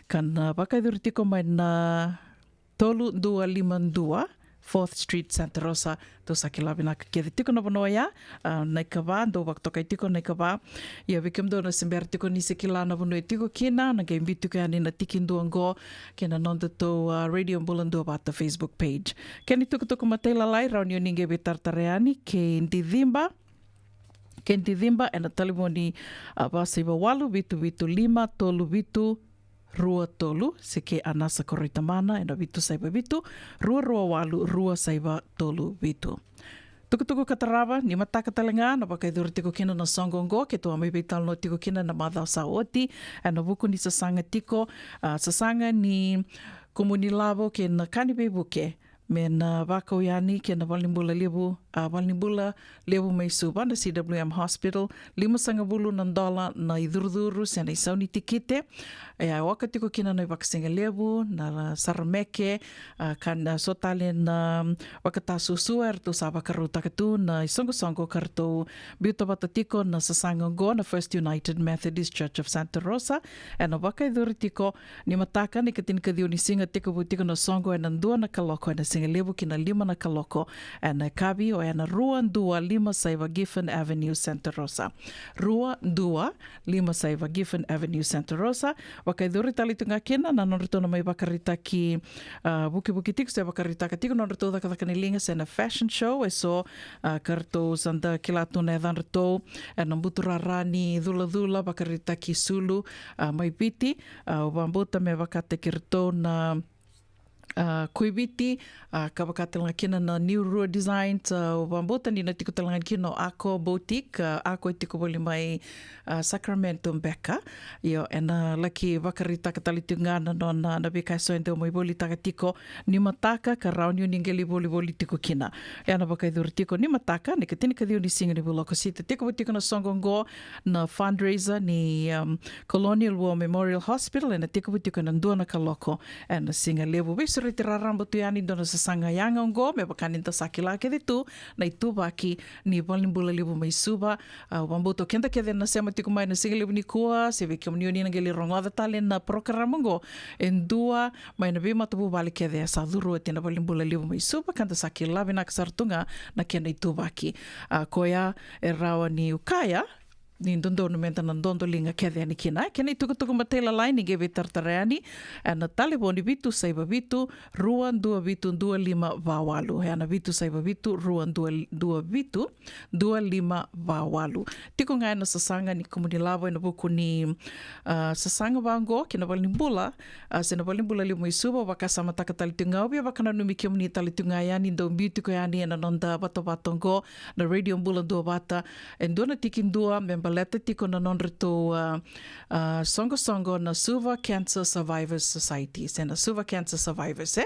ka na vakayacori tiko mai na tolu dua lima dua Fourth Street, Santa Rosa. Tou sa kila vinaka kece tiko na vanua oya, a, na ikava, dou vakatokai tiko na ikava. Ia vei kemudou na se bera tiko ni se kila na vanua e tiko kina, na qai biu tiko yani na tikidua oqo kei na nodatou, a, Radio Bula Duavata Facebook page. Kena itukutuku matailalai rawa ni o ni qai veitaratara yani kei Diciba, kei Diciba ena talevoni, a, va saiva walu vitu vitu lima tolu vitu rua tolu, se kei Anasa Koroitamana ena vitu saiva vitu rua rua walu rua saiva tolu vitu. Tukutuku ka tarava ni mataka tale ga na vakayacori tiko kina na soqo oqo, keitou a mai veitalanoa tiko kina na macawa sa oti ena vuku ni sasaga tiko, a, sasaga ni kumuni lavo kei na ka ni veivuke me na vakau yani kei na valenibula levu, a, valenibula levu mai Suva, na C W M Hospital. Limasagavulu na dola na icurucuru se na isau ni tikite. E a oka tiko kina na ivakasigalevu, na sarameke, a, ka na so tale na vakatasuasua eratou sa vakarautaka tu na isoqosoqo ka ratou biuta vata tiko na sasaga oqo na First United Methodist Church of Santa Rosa. Ena vakayacori tiko ni mataka na ikatinikadua ni siga, tekivu tiko na soqo ena dua na kaloko ena sigalevu ki na lima na kaloko ena yakavi, oya na rua dua lima saiva Giffen Avenue, Santa Rosa. Rua dua lima saiva Giffen Avenue, Santa Rosa. Vakayacori tale tu ga kina na nodratou na mai vakaraitaki, a, vukivuki tiko se vakaraitaka tiko na nodratou cakacaka ni liga se na fashion show eso, a, ka ratou sa da kila tu na yacadratou ena buturara ni culacula vakaraitaki sulu, a, mai Viti. A, au vakabauta me vakataki iratou na, a, Kuiviti, a, ka vaka tale ga kina na New Rua Designs. A, au vakabauta ni na tiko tale ga kina o Ako Boutique, a, Ako e tiko voli mai, a, Sacramento beka. Io, ena laki vakaraitaka tale tiko ga na nona na veika eso e dau mai volitaka tiko ni mataka ka rawa ni o ni qai lai volivoli tiko kina. Ena vakayacori tiko ni mataka na ikatinikadua ni siga ni vula o Okosita, tekivu tiko na soqo oqo na fundraiser ni, um, Colonial War Memorial Hospital, ena tekivu tiko ena dua na kaloko ena sigalevu. Veisureti raraba tu yani, dua na sasaga yaga oqo, me vaka ni da sa kila kece tu na ituvaki ni valenibula levu mai Suva. A, au vakabauta o keda kece na sema tiko mai na sigalevu nikua, se vei kemuni o ni na qai lai rogoca tale na porokaramu oqo, e dua mai na veimatavuvale kece e sa curu oti na valenibula levu mai Suva, ka da sa kila vinaka sara tu ga na kena ituvaki. A, koya e rawa niu kaya ni dodonu meda na dodoliga kece yani kina. Kena itukutuku matailalai ni qai veitaratara yani ena talevoni vitu saiva vitu rua dua vitu dua lima va walu. Ena vitu saiva vitu rua dua, dua vitu dua lima va walu. Tiko ga ena sasaga ni kumuni lavo ena vuku ni, a, sasaga vaqo kei na valenibula, a, se na valenibula levu mai Suva. Au vakasamataka tale tu ga, au via vakananumi kemuni tale tu ga yani dou biu tiko yani ena noda vatavata oqo na Radio Bula Duavata, e dua na tikidua me baleta tiko na nodratou, a, a, soqosoqo na Suva Cancer Survivors Society, se na Suva Cancer Survivors, e?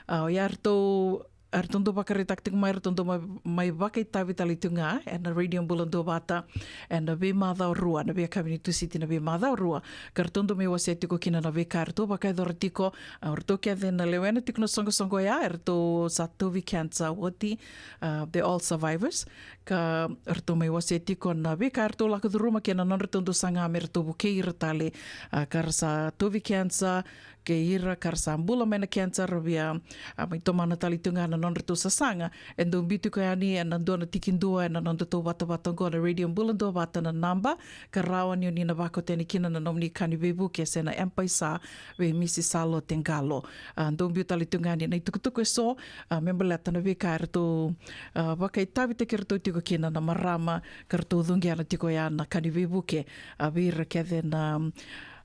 A, o ya ratou, ratou dau vakaraitaka tiko mai, ratou dau mai, mai vakaitavi tale tiko ga ena Radio Bula Duavata ena veimacawa rua, na veiyakavi ni Tusiti na veimacawa rua, ka ratou dau mai wasea tiko kina na veika eratou vakayacora tiko. A, o ratou kece na lewena tiko na soqosoqo ya, eratou sa tauvi cancer oti, a, they're all survivors. Ka ratou mai wasea tiko na veika eratou lako curuma kei na nodratou dau saga me ratou vukei ira tale, a, ka ra sa tauvi cancer, kei ira ka ra sa bula mai na cancer, ra via, a, mai tomana tale tu ga na nodratou sasaga. E dau biu tiko yani ena dua na tikidua ena nodatou vatavata oqo na Radio Bula Duavata na naba, ka rawa ni o ni na vakauta yani kina na nomuni ka ni veivuke se na M-PAiSA vei Misi Salote Qalo. A, dau biu tale tu ga yani na itukutuku eso, a, me baleta na veika eratou, a, vakaitavitaki iratou tiko kina na marama, ka ratou cuqena tiko ya na ka ni veivuke, a, vei ira kece na,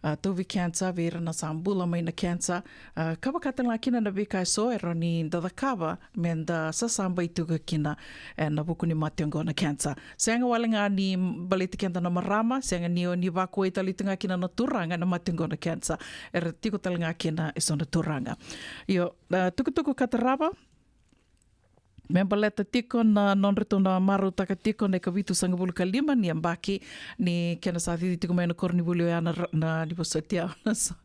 a, tauvi cancer, vei ira na sa bula mai na cancer, a, ka vaka tale ga kina na veika eso e rawa ni da cakava me da sasabai tiko kina ena vuku ni mate oqo na cancer. Sega wale ga ni baleti keda na marama, sega ni o ni vakuai tale tu ga kina na turaga ena mate oqo na cancer. Era tiko tale ga kina eso na turaga. Io, na tukutuku ka tarava, me baleta tiko na nodratou na marautaka tiko na ikavitusagavulu ka lima ni yabaki ni kena sa cici tiko mai na koronivuli oya na, na, ni vosoti au, na so-,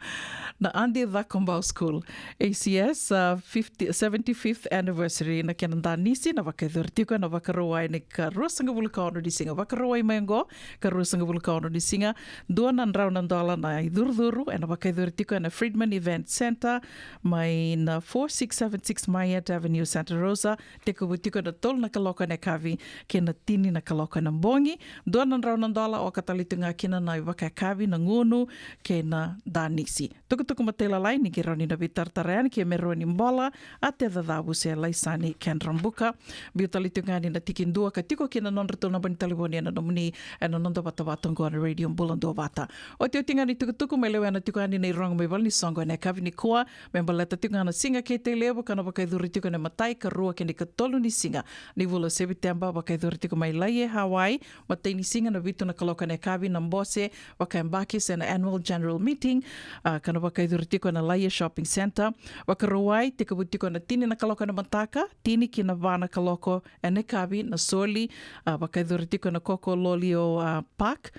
na Adi Cakobau School, A C S, a, fifty, seventy-fifth anniversary, na kena danisi, na vakayacori tiko ena Vakarauwai, na ikaruasagavulu ka ono ni siga Vakarauwai mai oqo, ikaruasagavulu ka ono ni siga. Dua na drau na dola na icurucuru, ena vakayacori tiko ena Friedman Event Center, mai na four six seven six Myatt Avenue, Santa Rosa, tekivu tiko ena tolu na kaloko ena yakavi kei na tini na kaloko ena bogi. Dua na drau na dola, oka tale tu ga kina na ivakayakavi, na gunu kei na danisi. Tukutuku matailalai, ni qai rawa ni na veitaratara yani ke me rawa ni bola, a Teca Cavu se Laisani Kedrabuka. Biu tale tu ga yani na tikidua ka tiko kina na nodratou naba ni talevoni ena nomuni, ena noda vatavata oqo na Radio Bula Duavata. Otioti ga ni tukutuku, mai lewena tiko yani na irogo mai valenisoqo ena yakavi nikua, me baleta tiko ga na Siga Keitei Levu, ka na vakayacori tiko ena imatai, ikarua kei na ikatolu ni siga ni vula o Seviteba, vakayacori tiko mai Laie, Hawaii, matai ni siga na vitu na kaloko ena yakavi, na bose vakayabaki se na annual general meeting, a, ka na vakayacori tiko ena Laie Shopping Centre. Vakarauwai, tekivu tiko ena tini na kaloko ena mataka, tini ki na va na kaloko ena yakavi na soli, a, vakayacori tiko ena Kokololio, a, Park,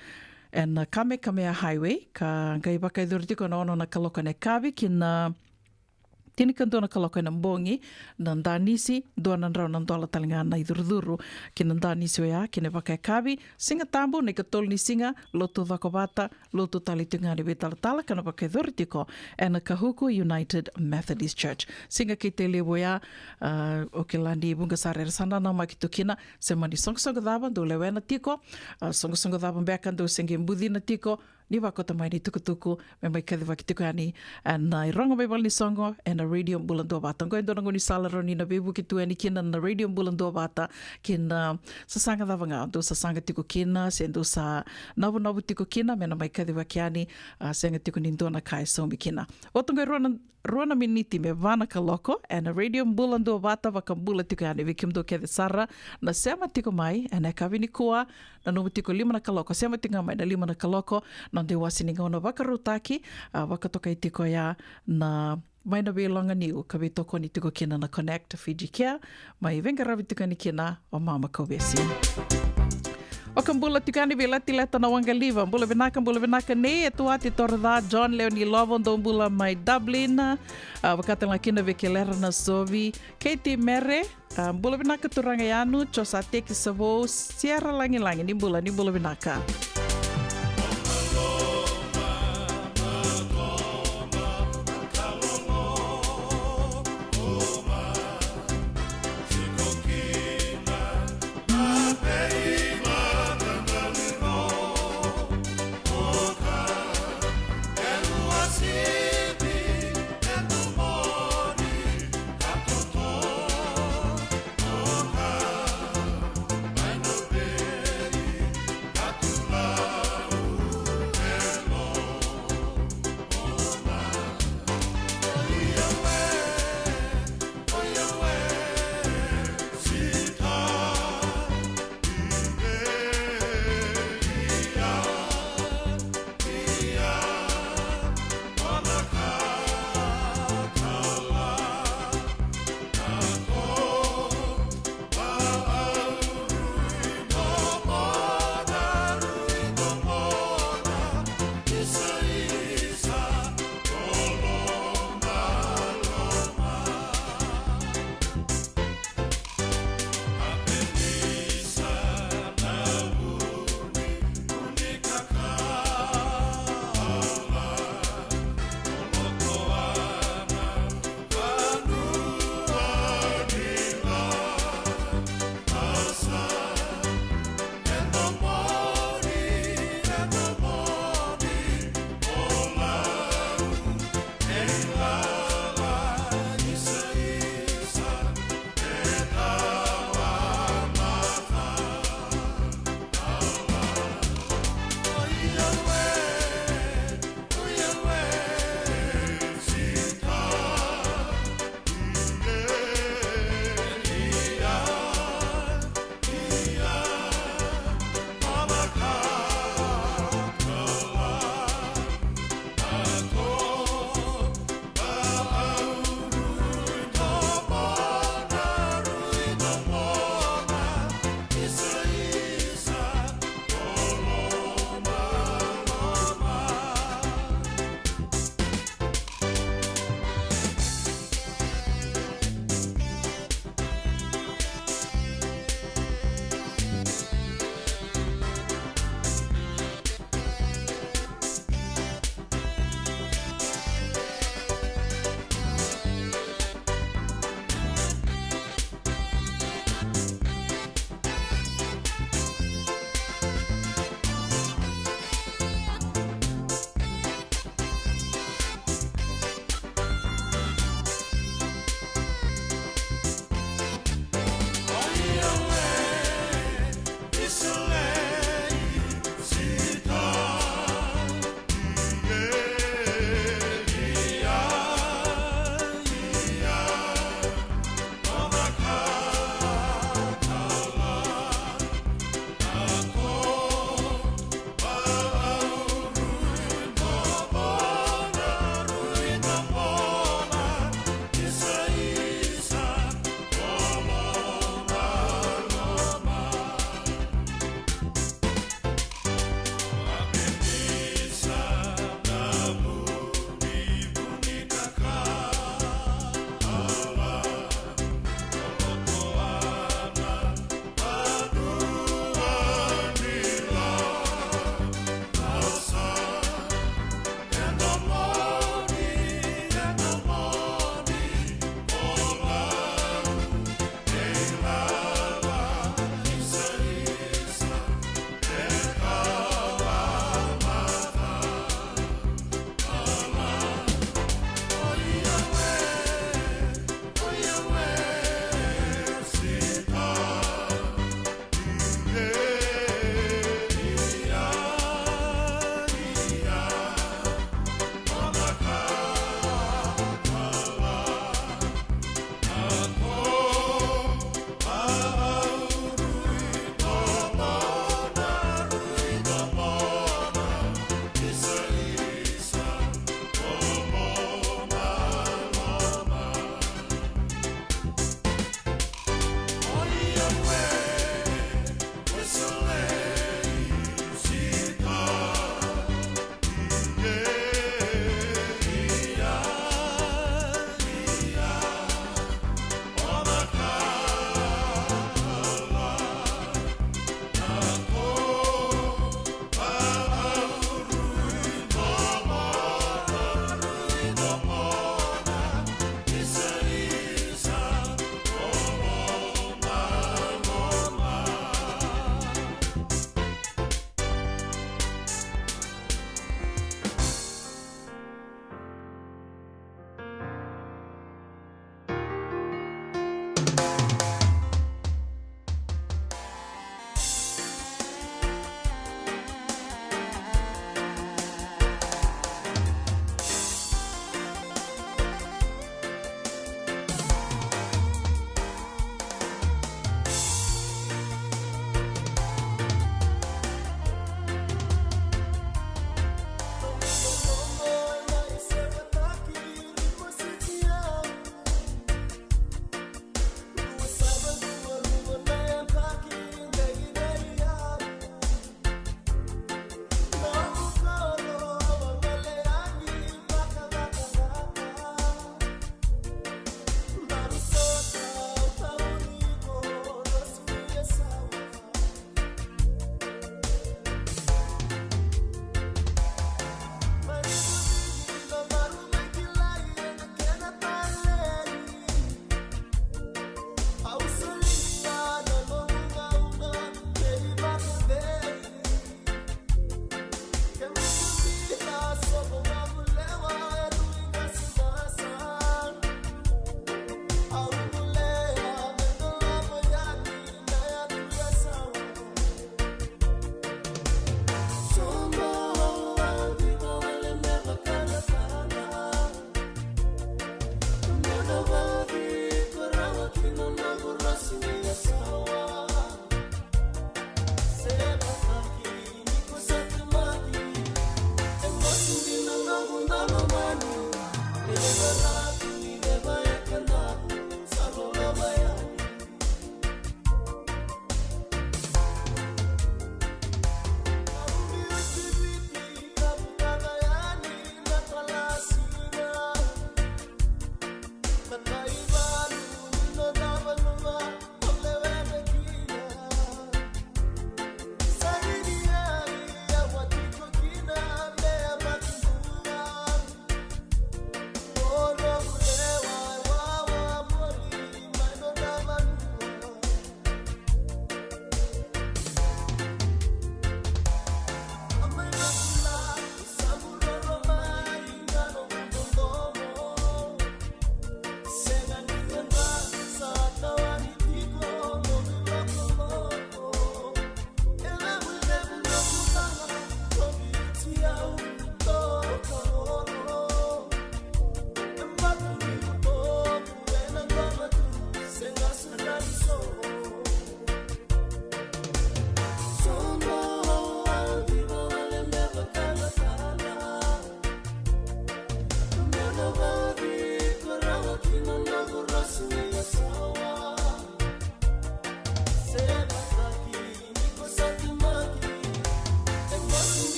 ena Kamehameha Highway, ka qai vakayacori tiko ena ono na kaloko ena yakavi ki na tinikadua na kaloko ena bogi na danisi. Dua na drau na dola tale ga na icurucuru ki na danisi oya ki na vakayakavi. Siga Tabu na ikatolu ni siga, lotu cokovata, lotu tale tu ga ni veitalatala, ka na vakayacori tiko ena Kahuku United Methodist Church. Siga Keitei Levu oya, a, o kila ni vuqa sara era sa nanamaki tu kina, se mani soqosoqo cava dou lewena tiko, a, soqosoqo cava beka dou se qai bucina tiko, ni vakauta mai na itukutuku me mai kacivaki tiko yani, a, na irogo mai valenisoqo ena Radio Bula Duavata. Oqo e dua na gaunisala rawa ni na veivuke tu yani kina na Radio Bula Duavata ki na sasaga cava ga dou sasaga tiko kina, se dou sa navunavu tiko kina me na mai kacivaki yani, a, sega tiko ni dua na ka e saumi kina. Oti oqo e rua na, rua na miniti me va na kaloko ena Radio Bula Duavata, vakabula tiko yani vei kemudou kece sara na sema tiko mai ena yakavi nikua. Nanuma tiko lima na kaloko, sema tiko ga mai na lima na kaloko, noda iwase ni gauna vakarautaki, a, vakatokai tiko ya na mai na veiloga niu ka veitokoni tiko kina na Connect Fiji Care, mai veiqaravi tiko yani kina o Mama Kauvesi. Vakabula tiko yani vei Latileta na Waqaliva, bula vinaka, bula vinaka nei Etuati Toroca, John Leonilovo, dou bula mai Dublin, a, vaka tale ga kina vei Kelera Nasovi, Katie Mere, a, bula vinaka turaga Yanu, Josateki Savou, Sierra Lagilagi, ni bula, ni bula vinaka.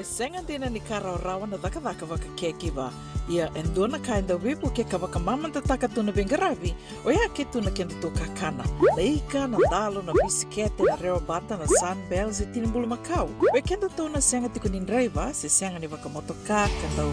E sega dina ni ka rawarawa na cakacaka vaka caregiver. Ia e dua na ka e dau veivuke ka vakamamadataka tu na veiqaravi, oya ke tu na kedatou kakana. Na ika, na dalo, na bisikete, na rewa bata, na Sunbell, se tini bulumakau. Vei kedatou na sega tiko ni draiva, se sega ni vakamotoka, ka dau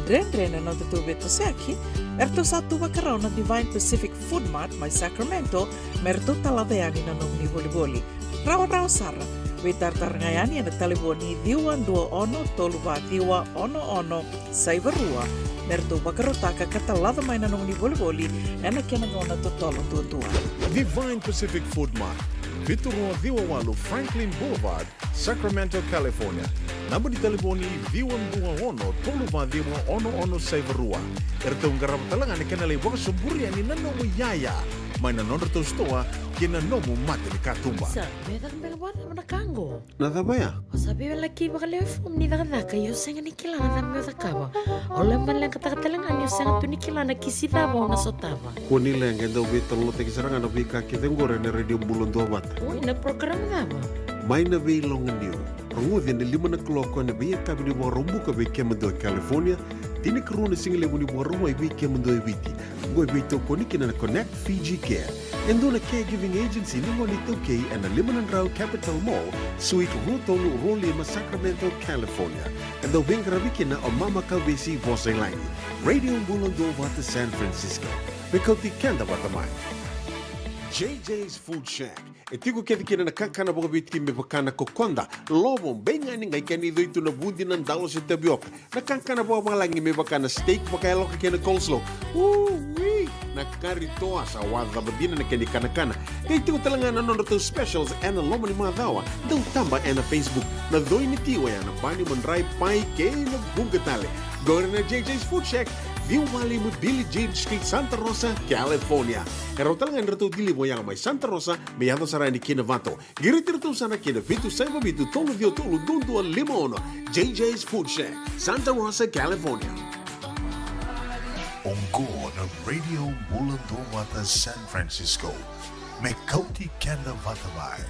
dredre na nodatou veitosoyaki, eratou sa tu vakarau na Divine Pacific Food Mart mai Sacramento, me ratou talaca yani na nomuni volivoli. Rawarawa sara. Veitaratara ga yani ena talevoni ciwa dua ono tolu va ciwa ono ono saiva rua, me ratou vakarautaka ka talaca mai na nomuni volivoli ena kena gauna totolo duadua. Divine Pacific Food Mart, vitu rua ciwa walu Franklin Boulevard, Sacramento, California. Naba ni talevoni ciwa dua ono tolu va ciwa ono ono saiva rua. Eratou qarava tale ga na kena lai vakasoburi yani na nomu iyaya mai na nodratou sitoa ki na nomu mata ni katuba. Sa, me caka beka vakacava na ka qo? Na cava ya? O sa veiwalaki vakalewe fomu ni cakacaka, ia o sega ni kila na cava meu cakava. O lai maleqataka tale ga ni o sega tu ni kila na kisi cava o na sotava. Kua ni leqa, e dau veitalanoataki sara ga na veika kece oqori ena Radio Bula Duavata. Oi, na program cava? Mai na Veiloganiu. Rogoci ena lima na kaloko ena veiyakavi ni Vakaraubuka vei kemudou e California, tinikarua na sigalevu ni Vakarauwai vei kemudou e Viti. Oqo e veitokoni kina na Connect Fiji Care, e dua na caregiving agency ni gone iTaukei ena lima na drau Capitol Mall, Suite rua tolu rua lima, Sacramento, California. E dau veiqaravi kina o Mama Kavesi Vosa i Lagi. Radio Bula Duavata San Francisco. Me kauti keda vata mai. J J's Food Shack. E tiko kece kina na kakana vakaviti me vaka na kokoda, lovo, beigani, qai kena icoi tu na vudi, na dalo se tavioka. Na kakana vakavalagi me vaka na steak vakayaloka kei na coleslaw. Ui! Na kari toa, sa wacava dina na kena ikanakana. Qai tiko tale ga na nodratou specials ena loma ni macawa. Dau taba ena Facebook. Na coi ni ti oya na bani, madrai, pai kei na vuqa tale. Qori na J J's Food Shack, ciwa walu lima Billie Jean Street, Santa Rosa, California. E rawa tale ga ni ratou deliver oya mai Santa Rosa, me yaco sara yani ki Novato. Qiriti iratou sara ki na vitu saiva vitu tolu ciwa tolu dua dua lima ono. J J's Food Shack, Santa Rosa, California. Oqo na Radio Bula Duavata San Francisco. Me kauti keda vata mai.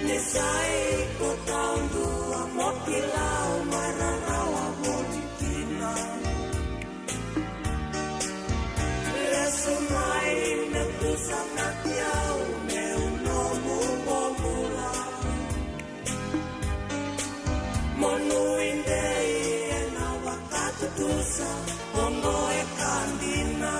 Ni sa iko taudua mo kila au mai rarawa voli kina. Lesu mai me kusa na kiau meu nomu bobula. Mo nuidei ena vakatutusa oqo e ka dina.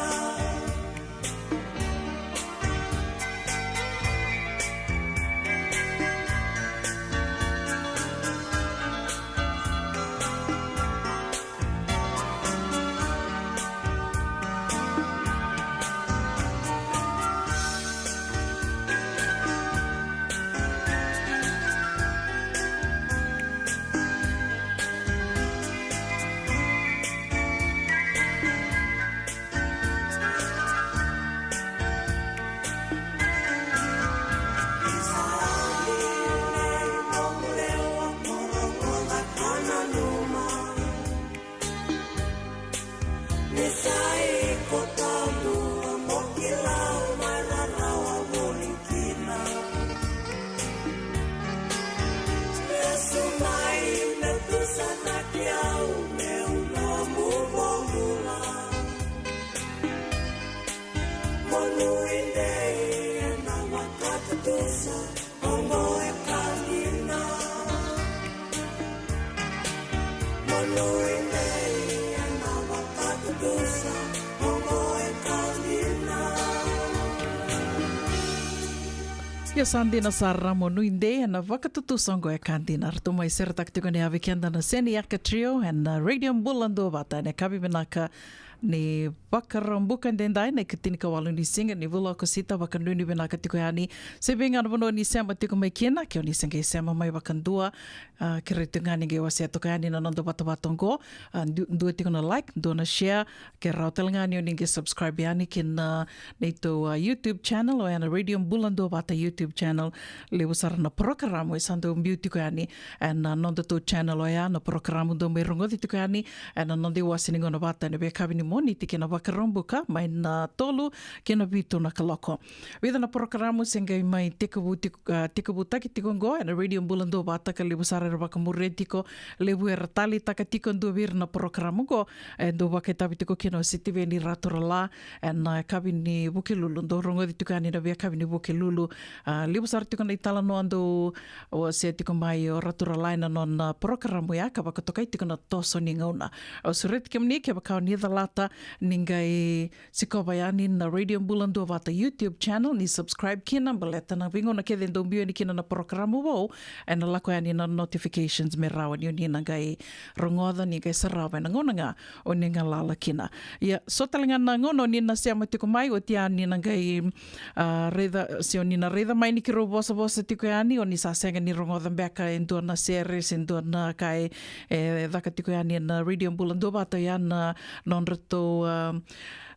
Io, sa dina sara mo nuidei ena vakatutusa oqo e ka dina. Ratou mai seretaka tiko ni ave keda na Seni Yaka Trio ena Radio Bula Duavata ena yakavi vinaka ni Vakaraubuka edaidai, na ikatinika walu ni siga ni vula o Okosita. Vakanuinui vinaka tiko yani se vei ga na vanua ni sema tiko mai kina, ke o ni se qai sema mai vakadua. A, kerei tiko ga ni qai wasea toka yani na noda vatavata oqo. A, du-, dua tiko na like, dua na share, ke rawa tale ga ni o ni qai subscribe yani ki na neitou, a, YouTube channel, oya na Radio Bula Duavata YouTube channel. Levu sara na porokaramu e sa dau biu tiko yani ena nodatou channel oya, na porokaramu dau mai rogoci tiko yani ena noda iwase ni gauna vata ena veiyakavi ni Moniti kei na Vakaraubuka, mai na tolu ki na vitu na kaloko. Vica na porokaramu se qai mai tekivu tiko, a, tekivutaki tiko oqo ena Radio Bula Duavata, ka levu sara era vakamuria tiko, levu era taleitaka tiko. Dua vei ira na porokaramu oqo e dau vakaitavi tiko kina o Sitiveni Raturala ena yakavi ni Vukelulu, dau rogoci tiko yani na veiyakavi ni Vukelulu. A, levu sara tiko na italanoa dau wasea tiko mai o Raturala ena nona porokaramu ya, ka vakatokai tiko na toso ni gauna. Au sureti kemuni, kevaka o ni calata ni qai sikova yani na Radio Bula Duavata YouTube channel, ni subscribe kina, baleta na veigauna kece e dau biu yani kina na porokaramu vou, ena lako yani na notifications me rawa ni o ni na qai rogoca, ni qai sarava ena gauna ga o ni galala kina. Ia, so tale ga na gauna o ni na sema tiko mai, oti ya ni na qai, a, raica, se o ni na raica mai ni keirau vosavosa tiko yani, o ni sa sega ni rogoca beka e dua na sere se dua na ka e, e caka tiko yani ena Radio Bula Duavata, ya na nodratou, a,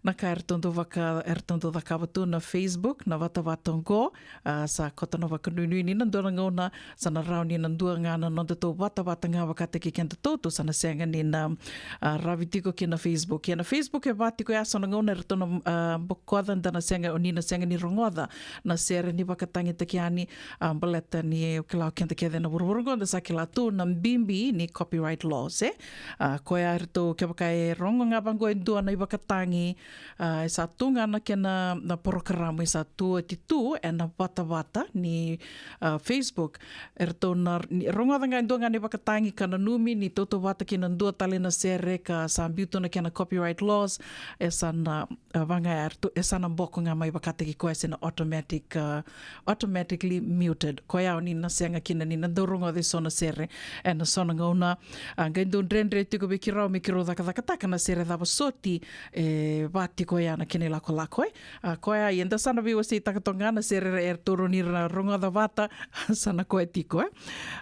na ka eratou dau vaka, eratou dau cakava tu na Facebook, na vatavata oqo. A, sa koto na vakanuinui ni na dua na gauna sa na rawa ni na dua ga na nodatou vatavata ga vakataki kedatou, tou sa na sega ni na, a, ravi tiko ki na Facebook. Ia na Facebook e va tiko ya, so na gauna eratou na, a, bokoca da na sega, o ni na sega ni rogoca na sere ni vakatagitaki yani, a, baleta ni, o kila, o keda kece na vuravura oqo da sa kila tu na bibi ni copyright laws, e. A, koya eratou, kevaka e rogo ga vaqo e dua na ivakatagi, a, e sa tu ga na kena, na porokaramu e sa tu oti tu ena vatavata ni, a, Facebook. Eratou na, ni rogoca ga e dua ga na ivakatagi ka nanumi ni tautauvata kei na dua tale na sere ka sa biu tu na kena copyright laws, e sa na, a, vaga eratou, e sa na boko ga mai vakataki koya se na automatic, a, automatically muted. Koya o ni na sega kina ni na dau rogoca e so na sere ena so na gauna. A, qai dau dredre tiko vei keirau me keirau cakacakataka na sere cava soti e va tiko ya na kena ilakolako, e. A, koya, ia da sa na veiwaseitaka toka ga na sere era, eratou rawa ni ra rogoca vata, sa na koya tiko, e.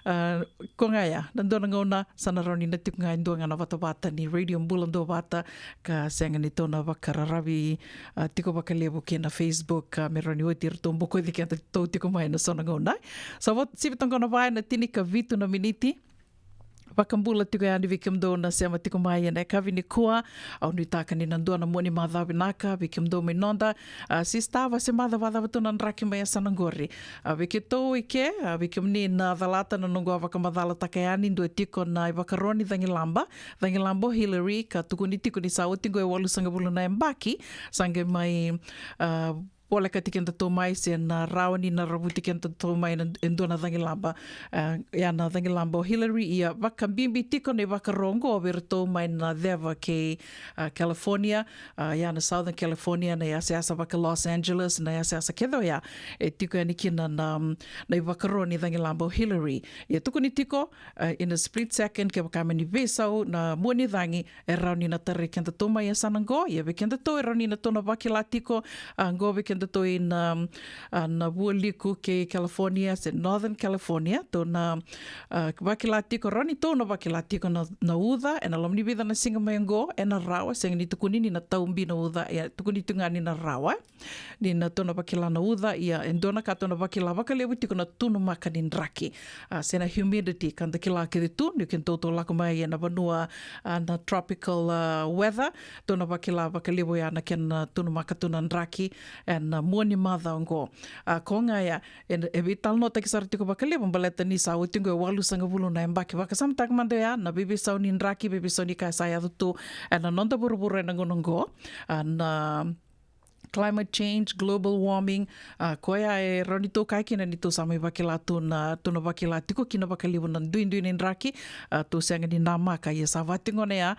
A, ko ga ya, na dua na gauna sa na rawa ni na tiko ga e dua ga na vatavata ni Radio Bula Duavata, ka sega ni tou na vakararavi, a, tiko vakalevu ki na Facebook, a, me rawa ni oti iratou bokoci kedatou tiko mai ena so na gauna. Sa vo-, sivi toka qo na va ena tinikavitu na miniti. Vakabula tiko yani vei kemudou na sema tiko mai ena yakavi nikua. Au nuitaka ni na dua na mua ni macawa vinaka vei kemudou mai noda, a, sisitava se macawa, vakacava tu na draki mai yasana qori. A, vei keitou i ke, a, vei kemuni na calata na noqu a vakamacalataka yani, dua tiko na ivakaro ni cagilaba, cagilaba o Hillary, ka tukuni tiko ni sa oti qo e walusagavulu na yabaki sa qai mai, a, volekati kedatou mai se na rawa ni na ravuti kedatou mai na, e dua na cagilaba. A, ia na cagilaba o Hillary, ia vakabibi tiko na ivakaro oqo vei iratou mai na ceva kei, a, California, a, ia na Southern California, na yasayasa vaka Los Angeles, na yasayasa kece oya e tiko yani kina na, na ivakaro ni cagilaba o Hillary. Ia tukuni tiko, a, in a split second, kevaka me ni veisau na mua ni cagi, e rawa ni na tarai kedatou mai yasana qo. Ia vei kedatou e rawa ni na tou na vakila tiko, a, qo vei kedatou i na, a, na Vualiku kei California se Northern California, tou na, a, vakila tiko, rawa ni tou na vakila tiko na, na uca ena loma ni vica na siga mai qo, ena rawa, sega ni tukuni ni na tau bi na uca, ia tukuni tu ga ni na rawa ni na tou na vakila na uca. Ia e dua na ka tou na vakila vakalevu tiko na tunumaka ni draki, a, se na humidity, ka da kila kece tu ni kedatou tou lako mai ena vanua, a, na tropical, a, weather, tou na vakila vakalevu ya na kena tunumaka tu na draki ena mua ni macawa oqo. A, ko ga ya e, e veitalanoataki sara tiko vakalevu baleta ni sa oti qo e walusagavulu na yabaki. Vakasamataka mada oya na veiveisau ni draki, veiveisau ni ka sa yaco tu ena noda vuravura ena gauna oqo, a, na climate change, global warming, a, koya e rawa ni tou kaya kina ni tou sa mai vakila tu na, tou na vakila tiko kina vakalevu na duidui ni draki, a, tou sega ni namaka, ia sa vakatikina ya,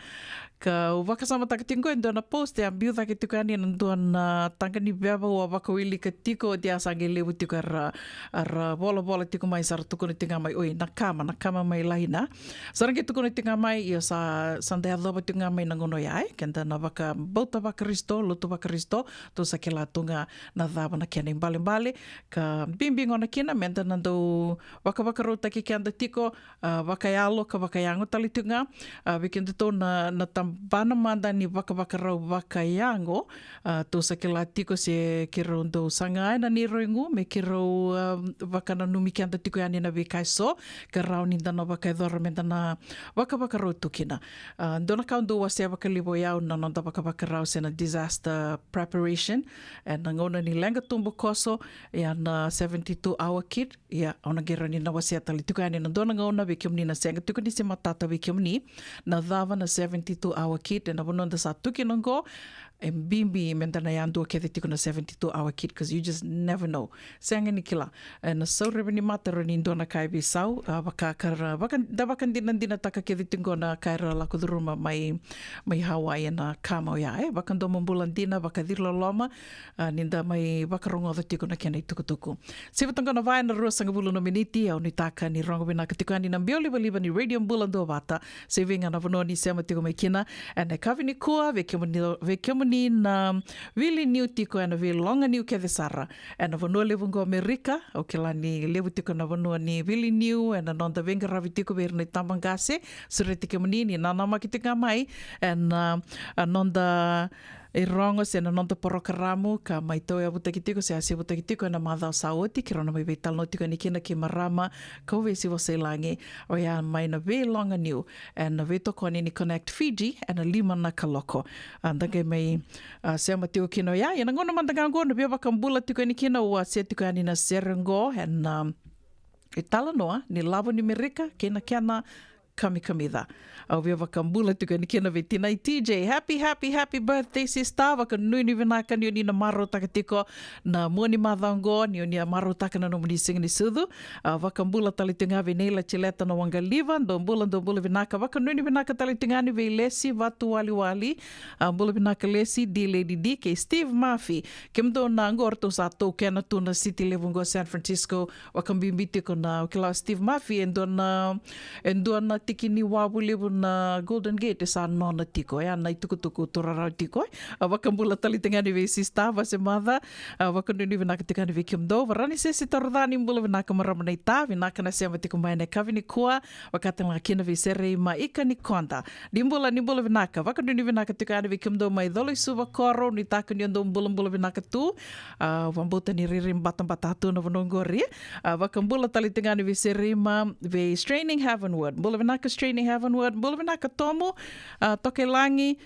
Ka au vakasamataka tiko qo e dua na post e a biu cake tiko yani na dua na taqa ni veva au a vakawilika tiko, oti a sa qai levu tiko era, era volavola tiko mai, sa ra tukuna tiko ga mai, oi, na kama, na kama mai Laina. Sa ra qai tukuna tiko ga mai, ia sa, sa da yacova tiko ga mai na gauna oya, e, keda na vakabauta vaKarisito, lotu vaKarisito, tou sa kila tu ga na cava na kena ibalebale, ka bibi gona kina, meda na dau vakavakarautaki keda tiko, a, vakayalo ka vakayago tale tiko ga, a, vei kedatou na, na tabana mada ni vakavakarau vakayago, a, tou sa kila tiko se keirau dau saga ena neirau igu, me keirau, a, vakananumi keda tiko yani na veika eso, ka rawa ni da na vakayacora meda na vakavakarau tu kina. A, dua na ka au dau wasea vakalevu o yau na noda vakavakarau se na disaster preparation, ena gauna ni leqa tubukoso, ia na seventy-two hour kit, ia, au na qai rawa ni na wasea tale tiko yani ena dua na gauna vei kemuni na sega tiko ni se matata vei kemuni na cava na seventy-two hour kit, ena vanua da sa tu kina qo, e bibi meda na yadua kece tiko na seventy-two hour kit, 'cause you just never know. Sega ni kila. Ena saureveni mata rawa ni dua na ka e veisau, a, vaka ka ra, vaka, da vakadinadinataka kece tiko na ka era lako curuma mai, mai Hawaii ena kama oya, e, vakadomobula dina, vakaciloloma, a, ni da mai vakarogoca tiko na kena itukutuku. Sivi toka na va ena ruasagavulu na miniti, au nuitaka ni rogo vinaka tiko yani na biau livaliva ni Radio Bula Duavata, se vei ga na vanua ni sema tiko mai kina, ena yakavi nikua, vei kemuni, vei kemuni na vili niu tiko ena veiloga niu kece sara, ena vanua levu qo Amerika, au kila ni levu tiko na vanua ni vili niu, ena noda veiqaravi tiko vei ira na itabaqase, sureti kemuni ni nanamaki tiko ga mai, ena, a, noda irogo se na noda porokaramu, ka mai tauyavutaki tiko, se a sevutaki tiko ena macawa sa oti, keirau na mai veitalanoa tiko yani kina kei marama Kauvesi Vosailagi, oya mai na veiloga niu, ena veitokoni ni Connect Fiji, ena lima na kaloko. A, da qai mai, a, sema tiko kina oya, ia na gauna mada ga qo, na via vakabula tiko yani kina, au wasea tiko yani na sere qo, ena, a, italanoa ni lavo ni Merika, kei na kena kamikamica. Au via vakabula tiko yani kina vei tinai T J. Happy, happy, happy birthday, sister. Vakanuinui vinaka ni o ni na marautaka tiko na mua ni macawa qo, ni o ni a marautaka na nomuni siga ni sucu. A, vakabula tale tiko ga vei Neila Tileta na Waqaliva, dou bula, dou bula vinaka. Vakanuinui vinaka tale tiko ga yani vei Lesi Vatuwaliwali. A, bula vinaka Lesi, D Lady D kei Steve Murphy. Kemudou na qo ratou sa taukena tu na siti levu qo San Francisco, vakabibi tiko na, au kila o Steve Murphy, e dua na, e dua na tiki ni wavu levu na Golden Gate, e sa nona tiko, e a na itukutuku turarau tiko, e. A, vakabula tale tiko ga yani vei sister, vase mother, a, vakanuinui vinaka tiko ga yani vei kemudou, Varanisese Tarucani, bula vinaka marama naita, vinaka na sema tiko mai ena yakavi nikua, vaka tale ga kina vei Sereima Ikanikoda. Ni bula, ni bula vinaka, vakanuinui vinaka tiko ga yani vei kemudou mai Colo-i-Suva Koro, nuitaka ni o dou bulabula vinaka tu, a, vakabauta ni rairai batabata tu na vanua qori. A, vakabula tale tiko ga yani vei Sereima, vei Straining Heavenward. Bula vinaka Straining Heavenward, bula vinaka Tomu, a, Tokelagi.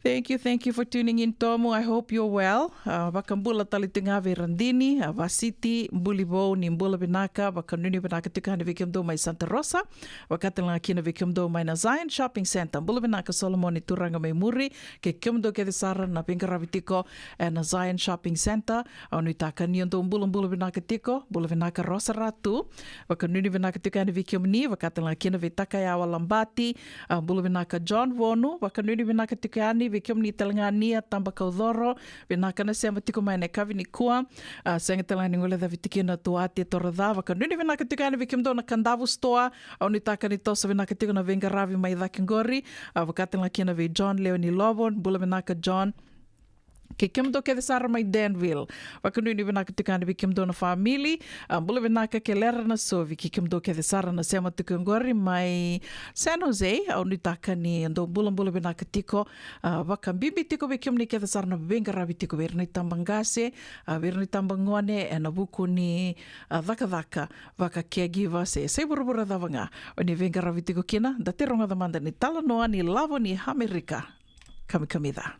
Thank you, thank you for tuning in, Tomu. I hope you're well. A, vakabula tale tiko ga vei Radini, a, Vasiti, Bulivou, ni bula vinaka, vakanuinui vinaka tiko ga yani vei kemudou mai Santa Rosa. Vaka tale ga kina vei kemudou mai na Zion Shopping Centre. Bula vinaka Solomoni Turaga mai Muri, kei kemudou kece sara na veiqaravi tiko ena Zion Shopping Centre. Au nuitaka ni o dou bulabula vinaka tiko, bula vinaka Rosa Ratu. Vakanuinui vinaka tiko yani vei kemuni, vaka tale ga kina vei Takayawa Labati, a, bula vinaka John Vonu, vakanuinui vinaka tiko yani vei kemuni tale ga Nia Tabakaucoro, vinaka na sema tiko mai ena yakavi nikua, a, sega tale ga ni guilecavi tiko kina Tuate Toroca, vakanuinui vinaka tiko yani vei kemudou na Kadavu Store, au nuitaka ni toso vinaka tiko na veiqaravi mai cake qori, a, vaka tale ga kina vei John Lewe ni Lovo, bula vinaka John. Kei kemudou kece sara mai Danville. Vakanuinui vinaka tiko yani vei kemudou na family. A, bula vinaka Kelera Nasovi, kei kemudou kece sara na sema tiko qori mai San Jose. Au nuitaka ni dou bulabula vinaka tiko. A, vakabibi tiko vei kemuni kece sara na veiqaravi tiko vei ira na itabaqase, a, vei ira na itabagone, ena vuku ni, a, cakacaka vaka caregiver se, se vuravura cava ga o ni veiqaravi tiko kina. Da tei rogoca mada ni talanoa ni lavo ni Amerika. Kamikamica.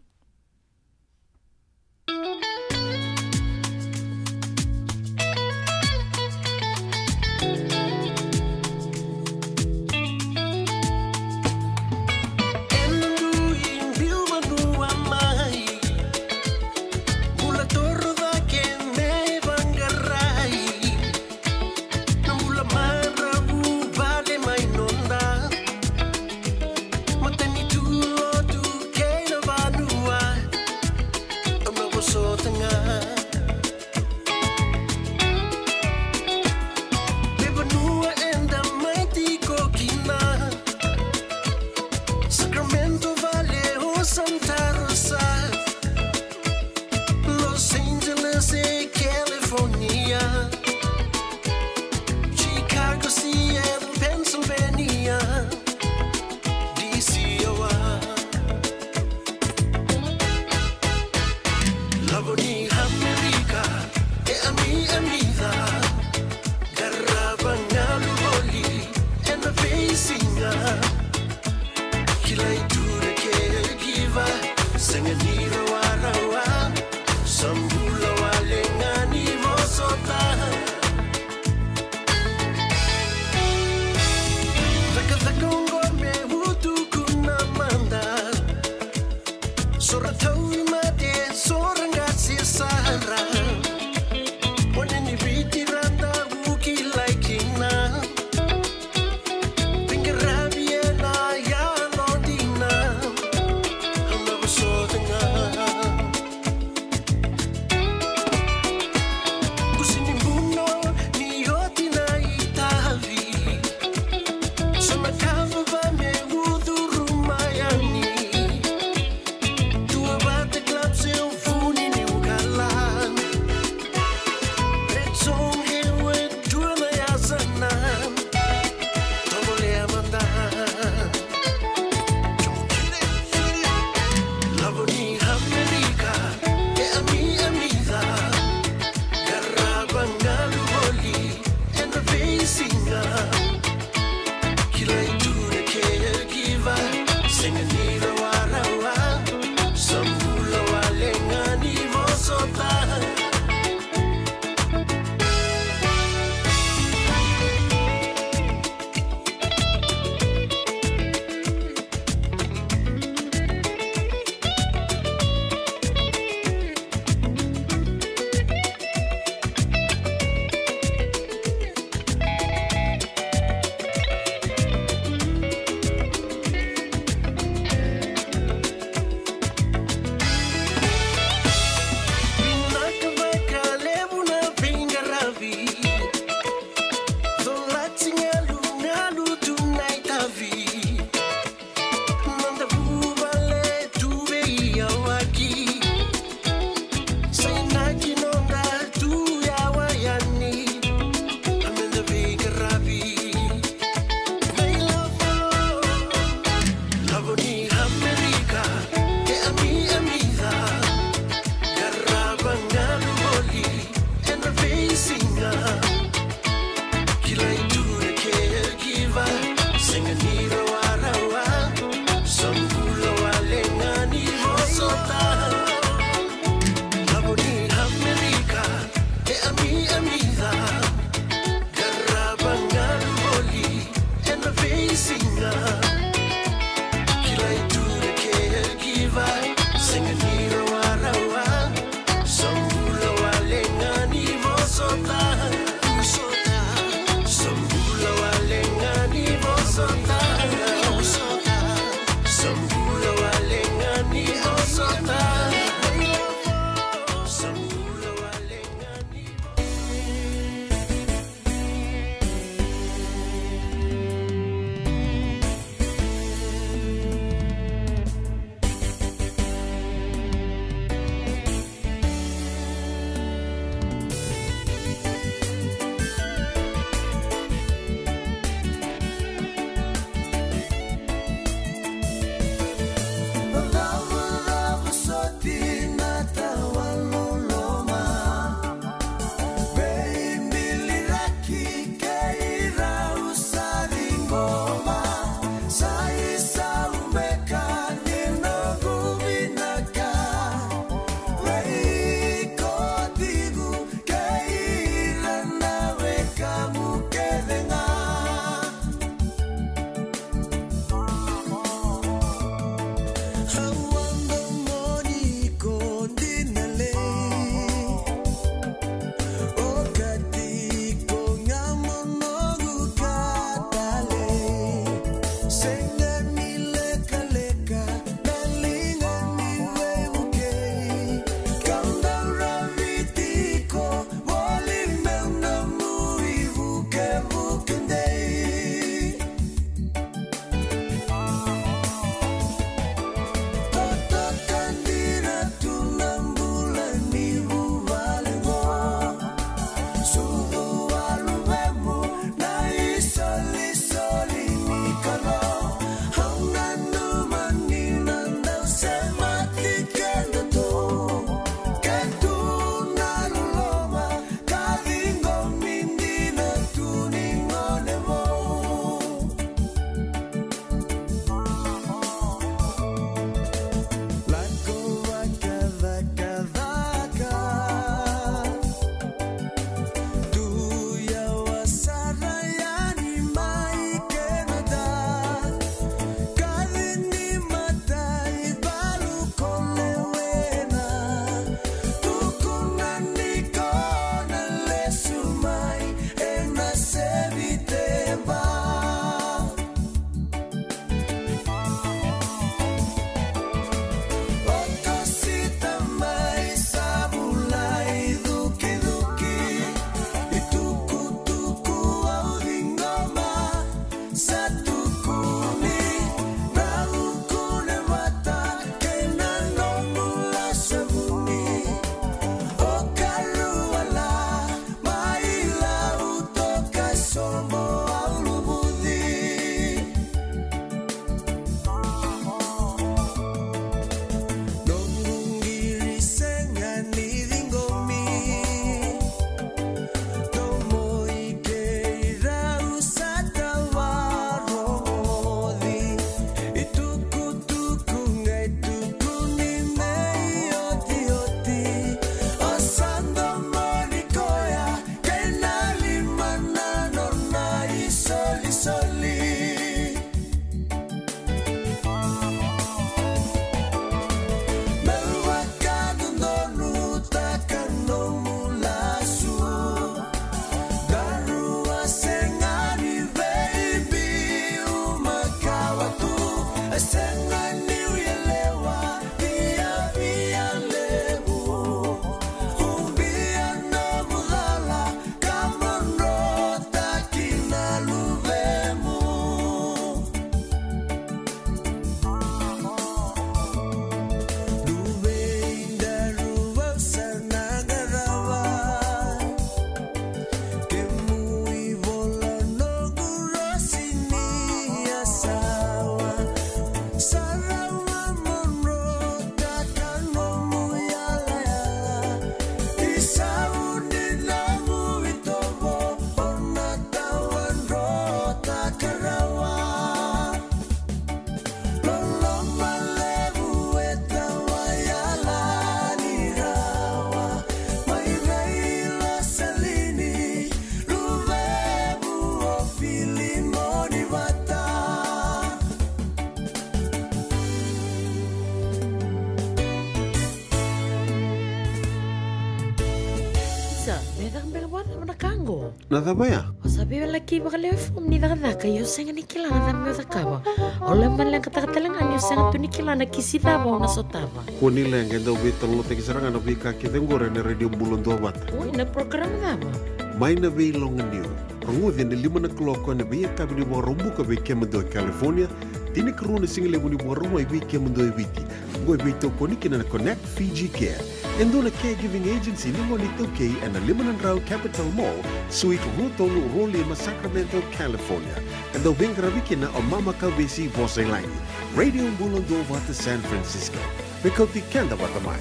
Na ka qo. Na cava ya? O sa veiwalaki vakalewe fomu ni cakacaka, ia o sega ni kila na cava meu cakava. O lomaleqataka tale ga ni o sega tu ni kila na kisi cava o na sotava. Kua ni leqa, e dau veitalanoataki sara ga na veika kece oqori ena Radio Bula Duavata. Oi, na program cava? Mai na Veiloganiu. Rogoci ena lima na kaloko ena veiyakavi ni Vakaraubuka vei kemudou e California, tinikarua na sigalevu ni Vakarauwai vei kemudou e Viti. Oqo e veitokoni kina na Connect Fiji Care, e dua na caregiving agency ni gone iTaukei ena lima na drau Capitol Mall, Suite rua tolu rua lima, Sacramento, California. E dau veiqaravi kina o Mama Kauvesi Vosailagi. Radio Bula Duavata San Francisco. Me kauti keda vata mai.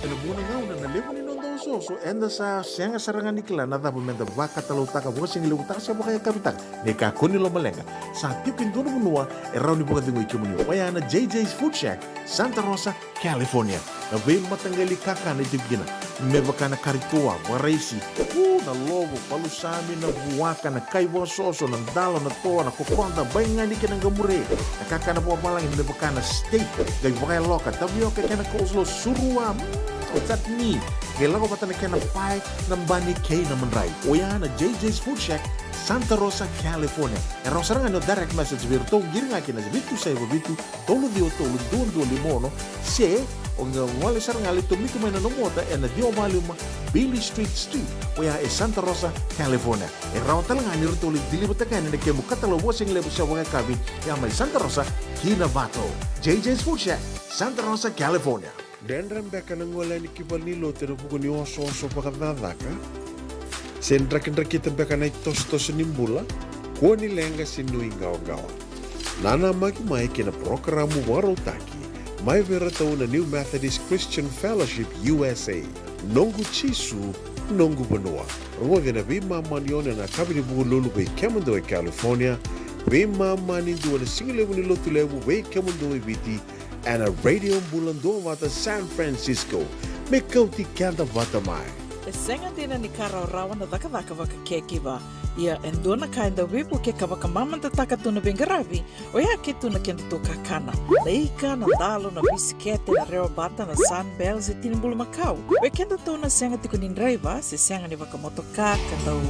Ena mua na gauna na levu ni noda osooso, eda sa sega sara ga ni kila na cava meda vakatalautaka, vakasigalevu taka se vakayakavi taka. Ni kakua ni lomaleqa, sa tiko e dua na vanua e rawa ni vakacegui kemuni. Oya na J J's Food Shack, Santa Rosa, California. Na veimataqali kakana e tiko kina, me vaka na kari toa, vakaraisi, u, na lovo, palusami, na vuaka, na kai vakasoso, na dalo, na toa, na kokoda, baigani kei na qamure. Na kakana vakavalagi me vaka na steak, qai vakayaloka, tavioka kei na coleslaw, surua, mm, o chutney. Qai lako vata na kena pae, na bani kei na madrai. Oya na J J's Food Shack, Santa Rosa, California. E rawa sara ga ni o direct message vei iratou, qiri ga kina vitu saiva vitu, tolu ciwa tolu, dua dua lima ono, se o qai gole sara ga, lai tomika mai na nomu ota ena ciwa walu lima Beale Street Suite, oya e Santa Rosa, California. E rawa tale ga ni ratou lai deliver-taka yani na kemu katalau vakasigalevu se vakayakavi, ya mai Santa Rosa ki Novato. J J's Food Shack, Santa Rosa, California. Dredre beka na gole yani ki valenilotu ena vuku ni osooso vakacakacaka? Se drakidrakita beka na itosotoso ni bula? Kua ni leqa se nuiqawaqawa. Nanamaki mai ki na parokaramu vakarautaki mai vei iratou na New Methodist Christian Fellowship U S A, Noqu Jisu, Noqu Vanua. Rogoci ena veimama ni ono ena yakavi ni Vukelulu vei kemudou e California, veimama ni dua ena sigalevu ni Lotulevu vei kemudou e Viti, ena Radio Bula Duavata San Francisco. Me kauti keda vata mai. E sega dina ni ka rawarawa na cakacaka vaka caregiver. Ia e dua na ka e dau veivuke ka vakamamadataka tu na veiqaravi, oya ke tu na kedatou kakana. Na ika, na dalo, na bisikete, na rewabata, na Sunbell se tini bulumakau. Vei kedatou na sega tiko ni draiva se sega ni vakamotoka, ka dau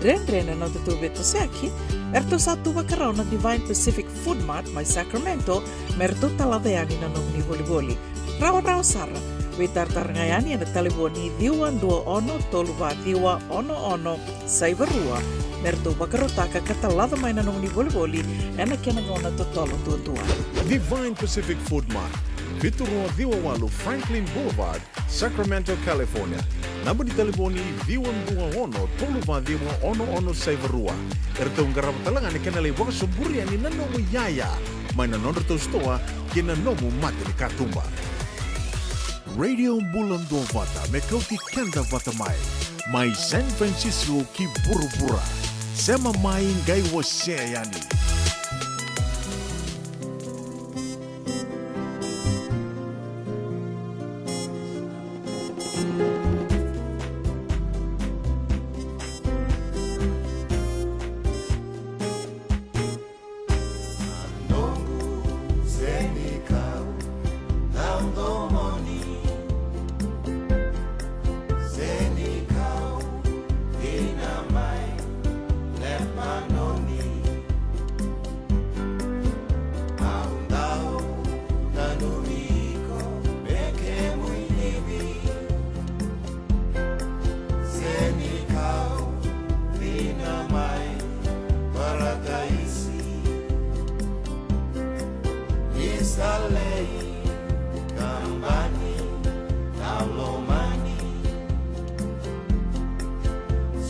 dredre na nodatou veitosoyaki, eratou sa tu vakarau na Divine Pacific Food Mart mai Sacramento me ratou talaca yani na nomuni volivoli. Rawarawa sara. Veitaratara ga yani ena talevoni ciwa dua ono tolu va ciwa ono ono saiva rua me ratou vakarautaka ka talaca mai na nomuni volivoli ena kena gauna totolo duadua. Divine Pacific Food Mart, vitu rua ciwa walu Franklin Boulevard, Sacramento, California. Naba ni talevoni ciwa dua ono tolu va ciwa ono ono saiva rua. Eratou qarava tale ga na kena lai vakasoburi yani na nomu iyaya mai na nodratou sitoa ki na nomu mata ni katuba. Radio Bula Duavata, me kauti keda vata mai. Mai San Francisco ki vuravura. Sema mai qai wasea yani.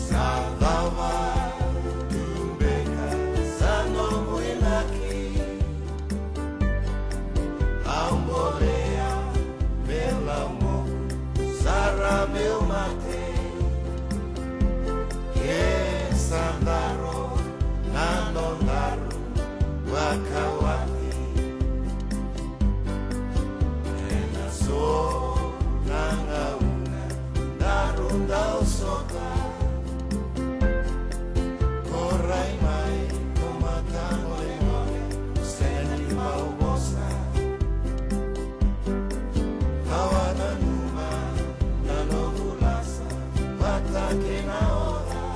Sa cava tu beka sa nomu inaki? Au bolea me laumoku sara meu mate. Ke sa daro na nodaru vakawati. Ena so na gauna daru dau sota. Ko rai mai ko matagolegole, ko sega ni bau vosa. Au a nanuma na noqu lasa vata kei na ora.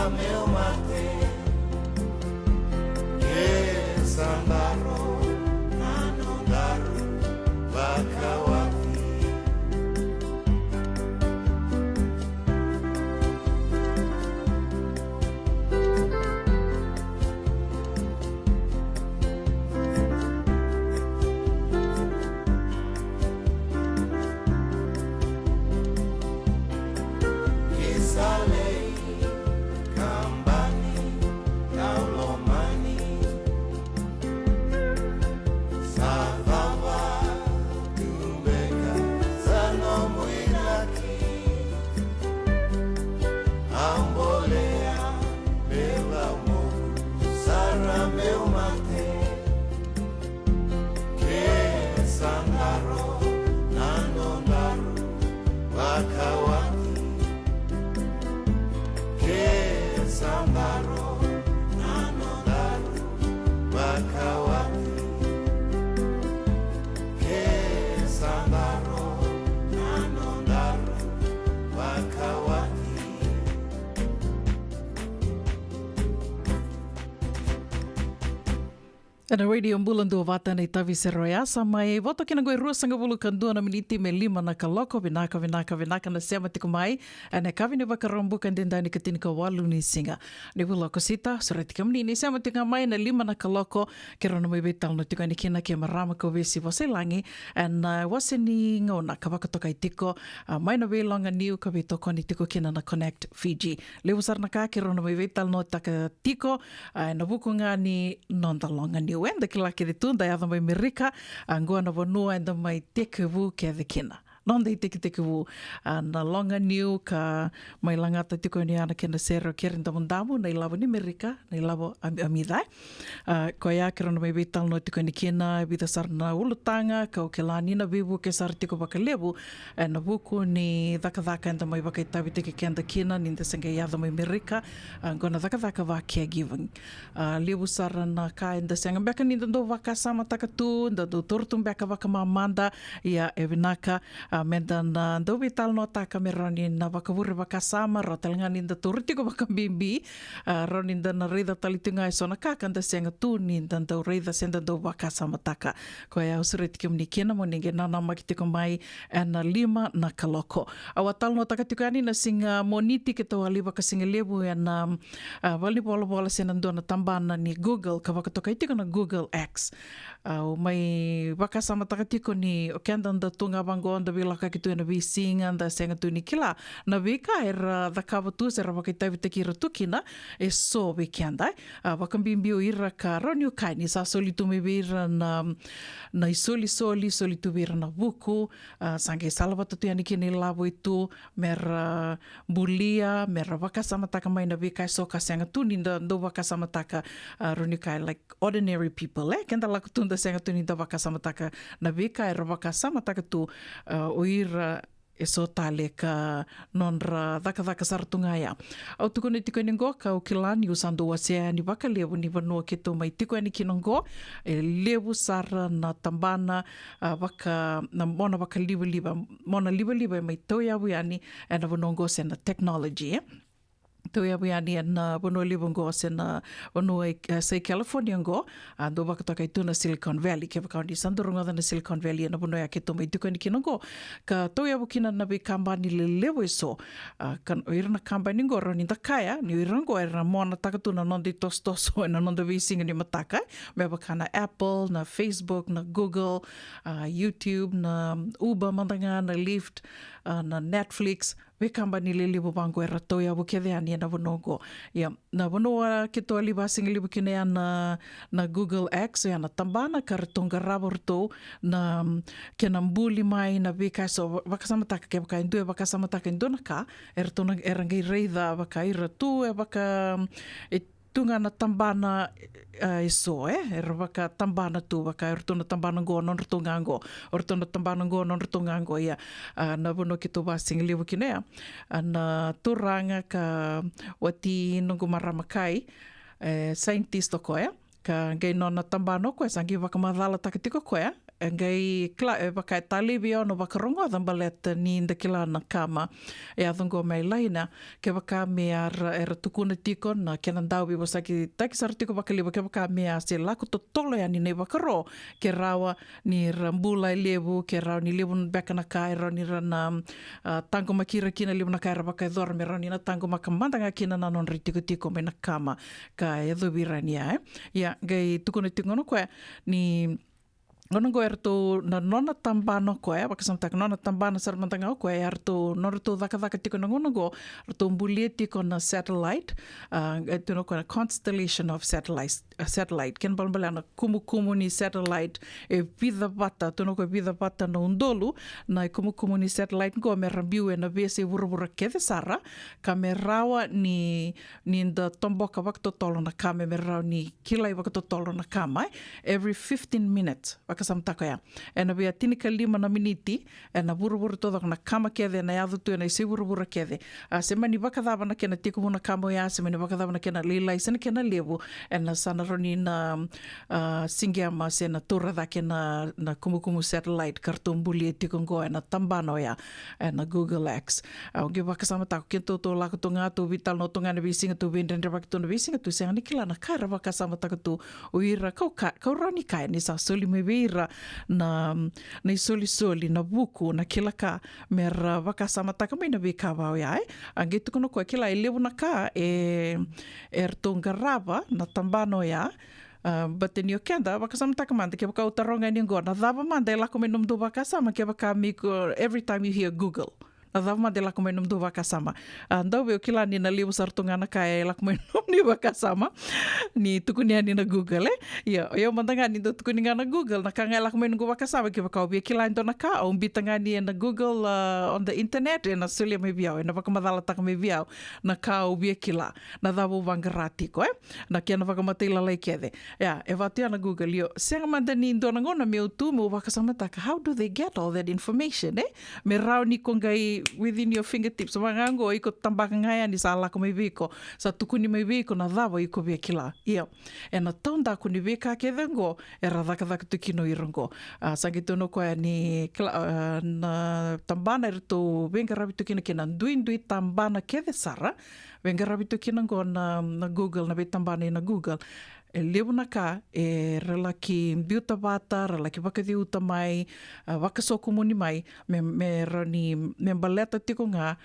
meu mate, ke sa daro na nodaru vakawati. Ke sa lei kabani, au lomani. Sa cava tu beka sa nomu inaki? Au bolea me laumoku sara meu mate, ke sa daro na nodaru vakawati. Ke sa daro na nodaru vakawati. Ke sa daro na nodaru vakawati. Ena Radio Bula Duavata na itavi sere oya, sa mai voto kina qo e ruasagavulu ka dua na miniti me lima na kaloko. Vinaka, vinaka, vinaka na sema tiko mai ena yakavi ni Vakaraubuka, edaidai ni ka tinikawalu ni siga ni vula o Okosita. Sureti kemuni ni sema tiko ga mai ena lima na kaloko, keirau na mai veitalanoa tiko yani kina kei marama Kauvesi Vosailagi ena, e, wase ni gauna ka vakatokai tiko, a, mai na veiloga niu ka veitokoni tiko kina na Connect Fiji. Levu sara na ka keirau na mai veitalanoataka tiko, a, ena vuku ga ni noda loga niu. Eda kila kece tu da yaco mai Merika, a, qo na vanua eda mai tekivu kece kina. Noda itekitekivu, a, na loga niu ka mai lagata tiko yani oya na kena sere o Kere Damudamu, na ilavo ni Merika, na ilavo Am-, Amica. A, koya keirau na mai veitalanoa tiko yani kina, e vica sara na ulutaga kau kila ni na veivuke sara tiko vakalevu ena vuku ni cakacaka eda mai vakaitavitaki keda kina ni da se qai yaco mai Merika, a, qo na cakacaka va caregiving. A, levu sara na ka eda sega beka ni da dau vakasamataka tu, da dau taura tu beka vakamamada. Ia, e vinaka, a, meda na dau veitalanoataka me rawa ni na vakavure vakasama, rawa tale ga ni da taura tiko vakabibi, a, rawa ni da na raica tale tu ga e so na ka ka da sega tu ni da dau raica se da dau vakasamataka. Koya au sureti kemuni kina mo ni qai nanamaki tiko mai ena lima na kaloko. Au a talanoataka tiko yani na siga Moniti keitou a lai vakasigalevu ena, a, valenivolavola se na dua na tabana ni Google ka vakatokai tiko na Google X. Au mai vakasamataka tiko ni o keda da tu ga vaqo, da veilakoyaki tu ena veisiga, da sega tu ni kila na veika era cakava tu se ra vakaitavitaki ira tu kina e so vei keda, e. A, vakabibi o ira ka rawa niu kaya ni sa soli tu mai vei ira na, na isolisoli, soli tu vei ira na vuku, a, sa qai salavata tu yani kina ilavo e tu, me ra bulia, me ra vakasamataka mai na veika e so ka sega tu ni da dau vakasamataka, a, rawa niu kaya, like, ordinary people, e? Keda lako tu da sega tu ni da vakasamataka na veika era vakasamataka tu, a, o ira e so tale ka nodra cakacaka sara tu ga ya. Au tukuna tiko yani qo, kau kila niu sa dau wasea yani vakalevu ni vanua keitou mai tiko yani kina qo, e levu sara na tabana, a, vaka, na mona vakalivaliva, mona livaliva e mai tauyavu yani ena vanua qo se na technology, e. Tauyavu yani ena vanua levu qo se na vanua e, e, sa i California qo, a, dau vakatokai tu na Silicon Valley. Kevaka o ni sa dau rogoca na Silicon Valley ena vanua ya keitou mai tiko yani kina qo, ka tauyavu kina na veikabani lelevu e so. A, ka, o ira na kabani qo rawa ni da kaya ni o ira qo era monataka tu na noda itosotoso ena noda veisiga ni mataka, e. Me vaka na Apple, na Facebook, na Google, a, YouTube, na Uber mada ga, na Lyft, a, na Netflix, veikabani lelevu vaqo era tauyavu kece yani ena vanua qo. Ia, na vanua keitou a lai vakasigalevu kina ya na, na Google X, ya na tabana ka ratou qarava o ratou na, mm, kena buli mai na veika e so. Va-, vakasamataka, kevaka e dua e vakasamataka e dua na ka, eratou na, era qai raica vaka ira tu, e vaka, mm, e tu ga na tabana, e, e so, e, era vakatabana tu, vaka o ratou na tabana qo, nodratou ga qo, o ratou na tabana qo, nodratou ga qo, ia, a, na vanua keitou vakasigalevu kina ya, a, na turaga ka wati noqu marama kai, e, scientist o koya, ka qai nona tabana o koya, sa qai vakamacalataka tiko o koya, E qai kila, e vaka e talei vei au na vakarogoca baleta ni da kila na kama e yaco qo mai laina. Kevaka me a ra, era tukuna tiko na kena dau veivosakitaki sara tiko vakalevu, kevaka me a se lako totolo yani na ivakaro, ke rawa ni ra bula e levu, ke rawa ni levu beka na ka e rawa ni ra na, a, taqomaki ira kina, levu na ka era vakayacora me rawa ni na taqomaka mada ga kina na nodra itikotiko mai na kama ka yacovi ira yani, e. Ia, qai tukuna tiko gona o koya ni gauna qo eratou, na nona tabana o koya, vakasamataka, nona tabana sara mada ga o koya, eratou, nodratou cakacaka tiko na gauna qo, ratou bulia tiko na satellite, a, e tukuna o koya na constellation of satellites, a, satellite, kena balebale na kumukumu ni satellite, e vica vata, tukuna o koya vica vata na udolu na ikumukumu ni satellite qo me ra biu ena veiyasai vuravura kece sara, ka me rawa ni, ni da toboka vakatotolo na kama, me rawa ni kilai vakatotolo na kama, e. Every fifteen minutes, vakasamataka oya. Ena via tinikalima na miniti, ena vuravura taucoko na kama kece, ena yaco tu ena yasai vuravura kece. A, se mani vakacava na kena tekivu na kama oya, se mani vakacava na kena lailai, se na kena levu, ena sa na rawa ni na, a, siqema, se na taura cake na, na kumukumu satellite ka ratou bulia tiko qo ena tabana oya, ena Google X. A, au qai vakasamataka, keitou tou lako tu ga, tou veitalanoa tu ga na veisiga, tou veidredrevaki tu na veisiga, tou sega ni kila na ka era vakasamataka tu o ira, kau ka, kau rawa ni kaya ni sa soli mai vei ira na, na isolisoli, na vuku, na kila ka, me ra vakasamataka mai na veika va oya, e. A qai tukuna o koya, kila e levu na ka e, eratou qarava na tabana oya. A, baleta ni o keda, vakasamataka mada, kevaka au taroga yani qo, na cava mada e lako mai nomudou vakasama, kevaka me iko, every time you hear Google, na cava mada e lako mai nomudou vakasama? A, dau vei au kila ni na levu sara tu ga na ka e lako mai nomuni vakasama ni tukuni yani na Google, e? Ia, o yau mada ga ni dau tukuni ga na Google, na ka ga e lako mai noqu vakasama, kevaka au via kila e dua na ka, au bita ga yani ena Google, a, on the internet, ena solia mai vei au, ena vakamacalataka mai vei au na ka au via kila, na cava au vaqara tiko, e? Na kena vakamatailalai kece. Ia, e vatu ya na Google, io. Sega mada ni dua na gauna meu tu meu vakasamataka, how do they get all that information, e? Me rawa ni ko qai within your fingertips. Vaka ga qo, iko tabaka ga yani, sa lako mai vei iko, sa tukuni mai vei iko na cava iko via kila. Ia, ena taudaku ni veika kece qo era cakacaka tu kina o ira qo. A, sa qai tukuna o koya ni kila, a, na tabana eratou veiqaravi tu kina, kei na duidui tabana kece sara, veiqaravi tu kina qo na, na Google, na veitabana ina Google. E levu na ka era laki biuta vata, ra laki vakaceuta mai, a, vakasokumuni mai, me, me rawa ni, me baleta tiko ga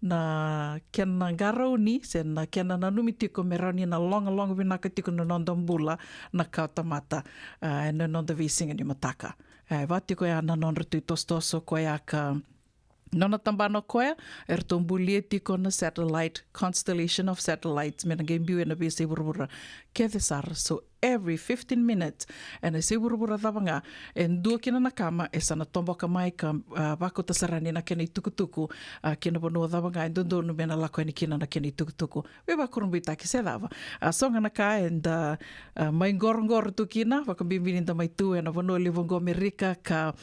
na kena qarauni, se na kena nanumi tiko me rawa ni na logaloga vinaka tiko na noda bula na kawatamata, a, ena noda veisiga ni mataka. A, e vaka tiko ya na nodra tu itosotoso koya ka nona tabana o koya, eratou bulia tiko na satellite, constellation of satellites, me na qai biu ena veiyasai vuravura kece sara. So every fifteen minutes, ena yasai vuravura cava ga e dua kina na kama, e sa na toboka mai ka, a, vakauta sara yani na kena itukutuku, a, ki na vanua cava ga e dodonu me na lako yani kina na kena itukutuku. Veivakurabuitaki se cava. A, so ga na ka eda, a, mai qoroqoro tu kina, vakabibi ni da mai tu ena vanua levu oqo Amerika ka,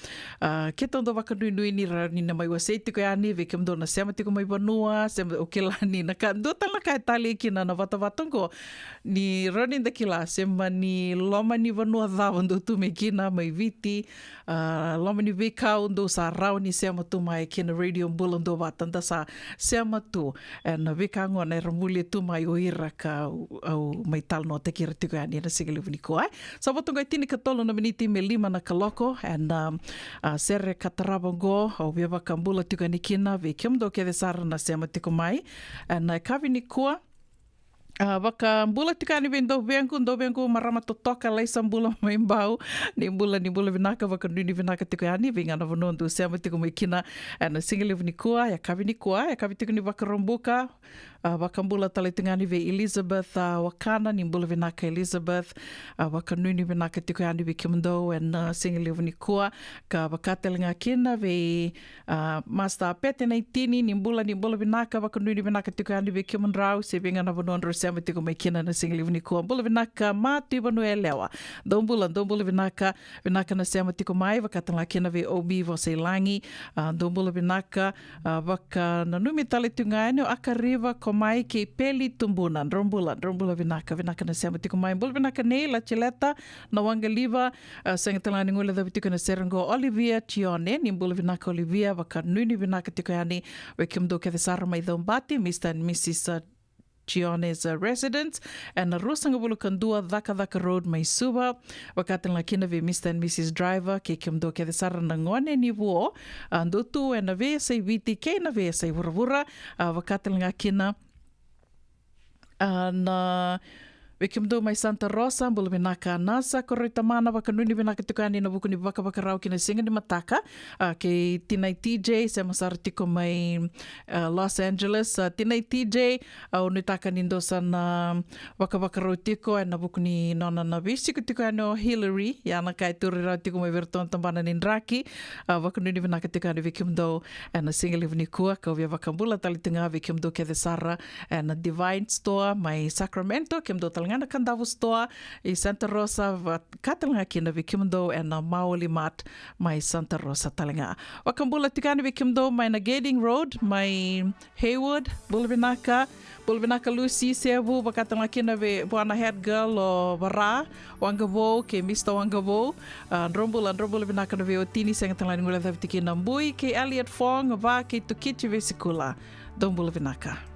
a, keitou dau vakanuinui ni rawa ni na mai wasei tiko yani vei kemudou na sema tiko mai vanua, sema, o kila ni na ka, dua tale na ka e talei kina na vatavata oqo, ni rawa ni da kila se mani loma ni vanua cava dou tu mai kina, mai Viti, a, loma ni veikau dou sa rawa ni sema tu mai kei na Radio Bula Duavata, da sa sema tu ena veika gona era bulia tu mai o ira ka au, au mai talanoataki ira tiko yani ena siga levu nikua. Sa vo toka e tinikatolu na miniti me lima na kaloko ena, a, sere ka tarava oqo. Au via vakabula tiko yani kina vei kemudou kece sara na sema tiko mai ena yakavi nikua. A, vakabula tiko yani vei dauvequ, dauvequ marama totoka Laisa Bula mai Bau. Ni bula, ni bula vinaka, vakanuinui vinaka tiko yani vei ga na vanua dou sema tiko mai kina ena siga levu nikua, yakavi nikua, yakavi tiko ni Vakaraubuka. A, vakabula tale tiko yani vei Elizabeth, a, Wakana, ni bula vinaka Elizabeth. A, vakanuinui vinaka tiko yani vei kemudou ena siga levu nikua. Ka vaka tale ga kina vei A, Master Pete Naitini, ni bula, ni bula vinaka, vakanuinui vinaka tiko yani vei kemudrau, se vei ga na vanua drau sema tiko mai kina na siga levu nikua. Bula vinaka Matu i Vanua Yalewa. Dou bula, dou bula vinaka, vinaka na sema tiko mai, vaka tale ga kina vei O B Vosa i Lagi. A, dou bula vinaka, a, vakananumi tale tiko ga yani o Aka Riva, mai kei Peli Tubuna, drau bula, drau bula vinaka, vinaka na sema tiko mai. Bula vinaka nei Lacileta na Waqaliva, a, sega tale ga ni guilecavi tiko na sere qo, Olivia Tione, ni bula vinaka Olivia, vakanuinui vinaka tiko yani vei kemudou kece sara mai Caubati, Mister and Missus, a, Tione's, a, Residence, ena ruasagavulu ka dua Cakacaka Road mai Suva, vaka tale ga kina vei Mister and Missus Driver, kei kemudou kece sara na gone ni vuo, a, dou tu ena veiyasai Viti kei na veiyasai vuravura, a, vaka tale ga kina, a, na vei kemudou mai Santa Rosa, bula vinaka Nasa, Koroi Tamana, vakanuinui vinaka tiko yani ena vuku ni vakavakarau ki na siga ni mataka, a, kei tinai T J, sema sara tiko mai, a, Los Angeles, a, tinai T J, a, au nuitaka ni dou sa na vakavakarau tiko ena vuku ni nona na veisiko tiko yani o Hillary, ia na ka e turi rawa tiko mai vei iratou na tabana ni draki, a, vakanuinui vinaka tiko yani vei kemudou ena siga levu nikua, kau via vakabula tale tiko ga vei kemudou kece sara ena Divine Store mai Sacramento, kemudou tale ga na Kadavu Store i Santa Rosa, vaka tale ga kina vei kemudou ena Maoli Mart mai Santa Rosa tale ga. Vakabula tiko yani vei kemudou mai na Gading Road mai Hayward, bula vinaka, bula vinaka Lucy Sevu, vaka tale ga kina vei vua na head girl o Vara, Waqavou kei Mister Waqavou, a, drau bula, drau bula vinaka na veiwatini, sega tale ga ni guilecavi tiko na Bui, kei Elliot Fong, Va kei Tukici Vesikula, dou bula vinaka.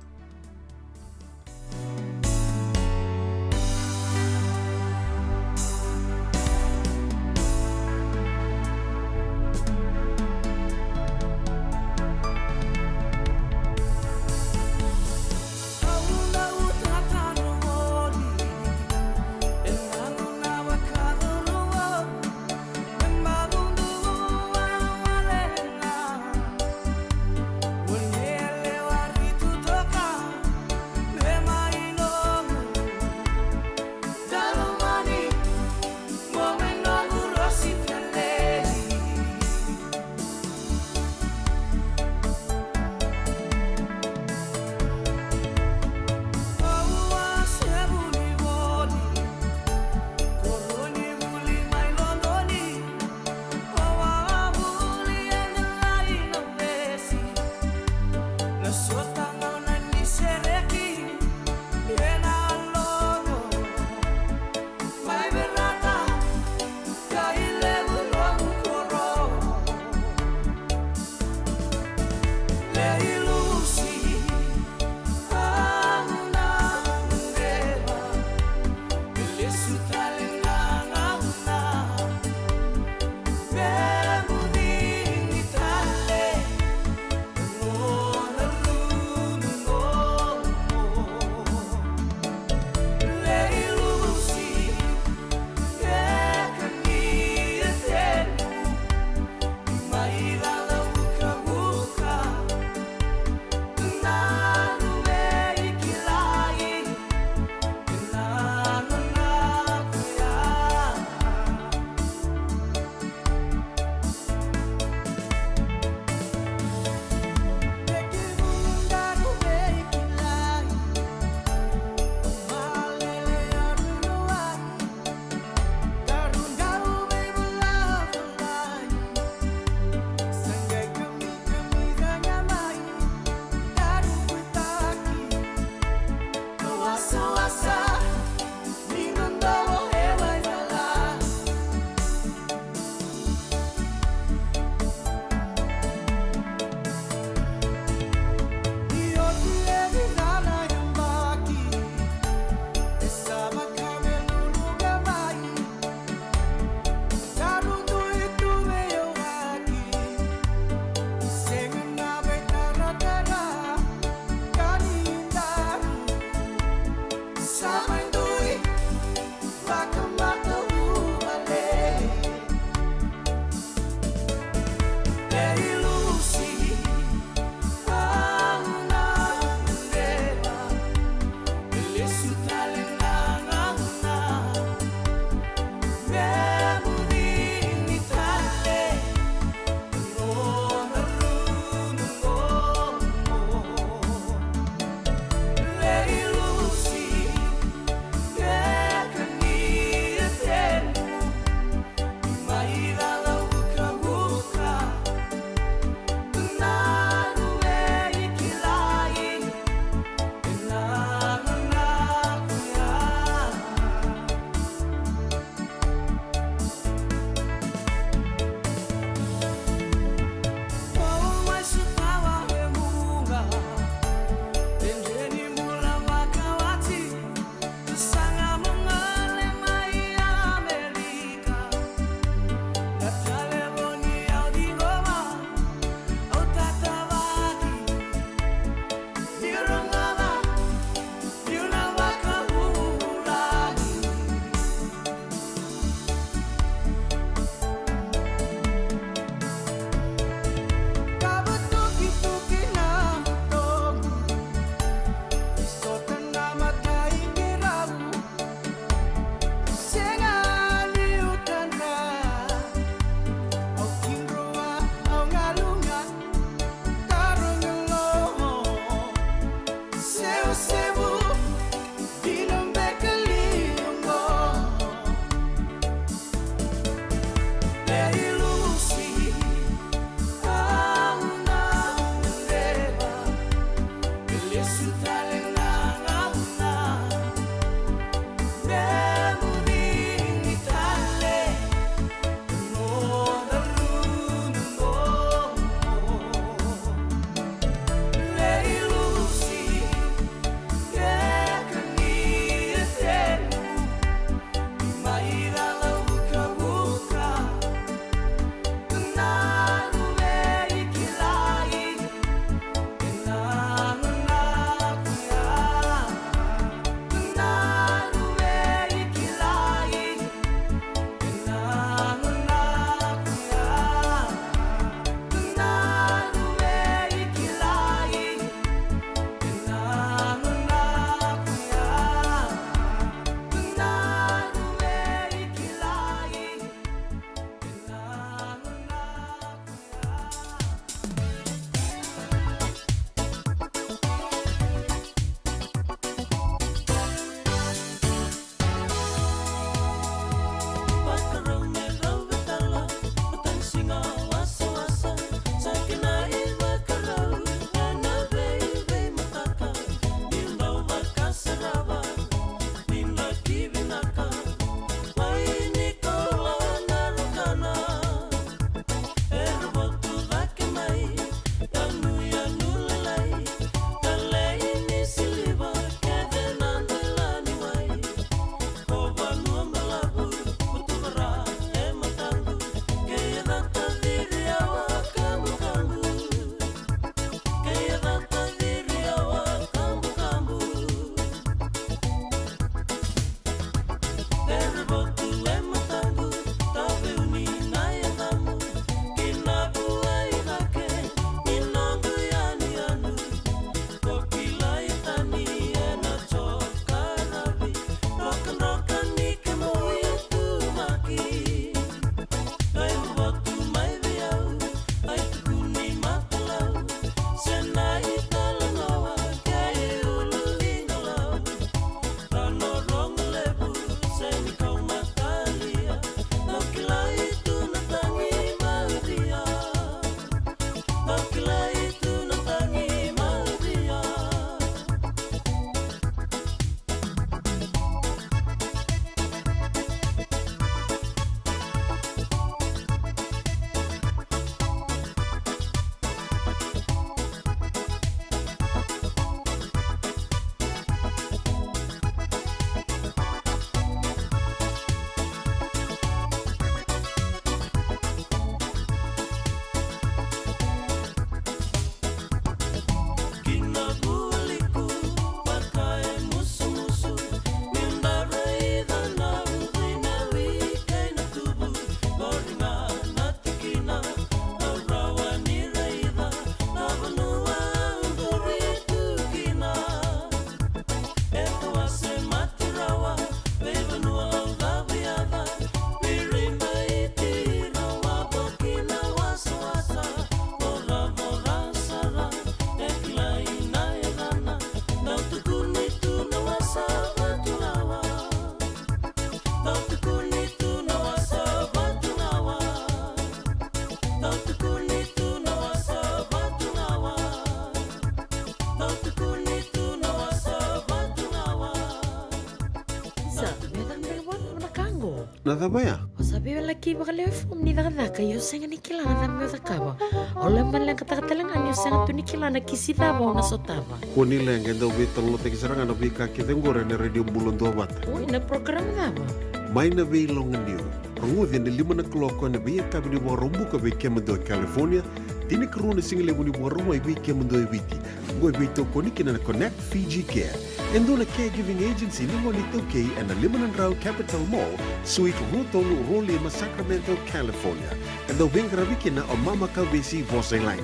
Votu e mataqu, tau vei au ni na yacamu, ki na vua i cake ni noqu yanuyanu. Ko kilai tani ena cokaravi, drokadroka ni kemu itumaki. Qai votu mai vei au, ai tukuni matalau, se na italanoa kei ulu i galau. Rano rogo levu, se ni kau matalia, dau kilai tu na tagi mauria. Dau kilai tu na tagi mauria. Ki na vualiku, vaka e musumusu, niu da raica na ucui na wi kei na tubu, qori ga na tikina, au rawa ni raica na vanua au qori tu kina. E tawase mati rawa, veivanua au cavuyaca, viribaiti rawa, vo ki na wasawasa, voravora sara, e kilai na yacana, dau tukuni tu na wasa vatu rawa. Dau tukuni tu na wasa vatu rawa. Dau tukuni tu na wasa vatu rawa. Dau tukuni tu na wasa vatu rawa. Sa, me caka beka vua na ka qo. Na cava ya? O sa veiwalaki vakalewe fomu ni cakacaka, io sega ni kila na cava meu cakava. O lai baleqataka tale ga ni o sega tu ni kila na kisi cava o na sotava. Kua ni leqa, e dau veitalanoataki sara ga na veika kece qori ena Radio Bula Duavata. Oi, na program cava? Mai na Veiloganiu. Rogoci ena lima na kaloko ena veiyakavi ni Vakaraubuka vei kemudou e California, tinikarua na sigalevu ni Vakarauwai vei kemudou e Viti. Oqo e veitokoni kina na Connect Fiji Care, e dua na caregiving agency ni gone iTaukei, ena lima na drau Capitol Mall, Suite rua tolu rua lima, Sacramento, California. E dau veiqaravi kina o Mama Kavesi Vosailagi.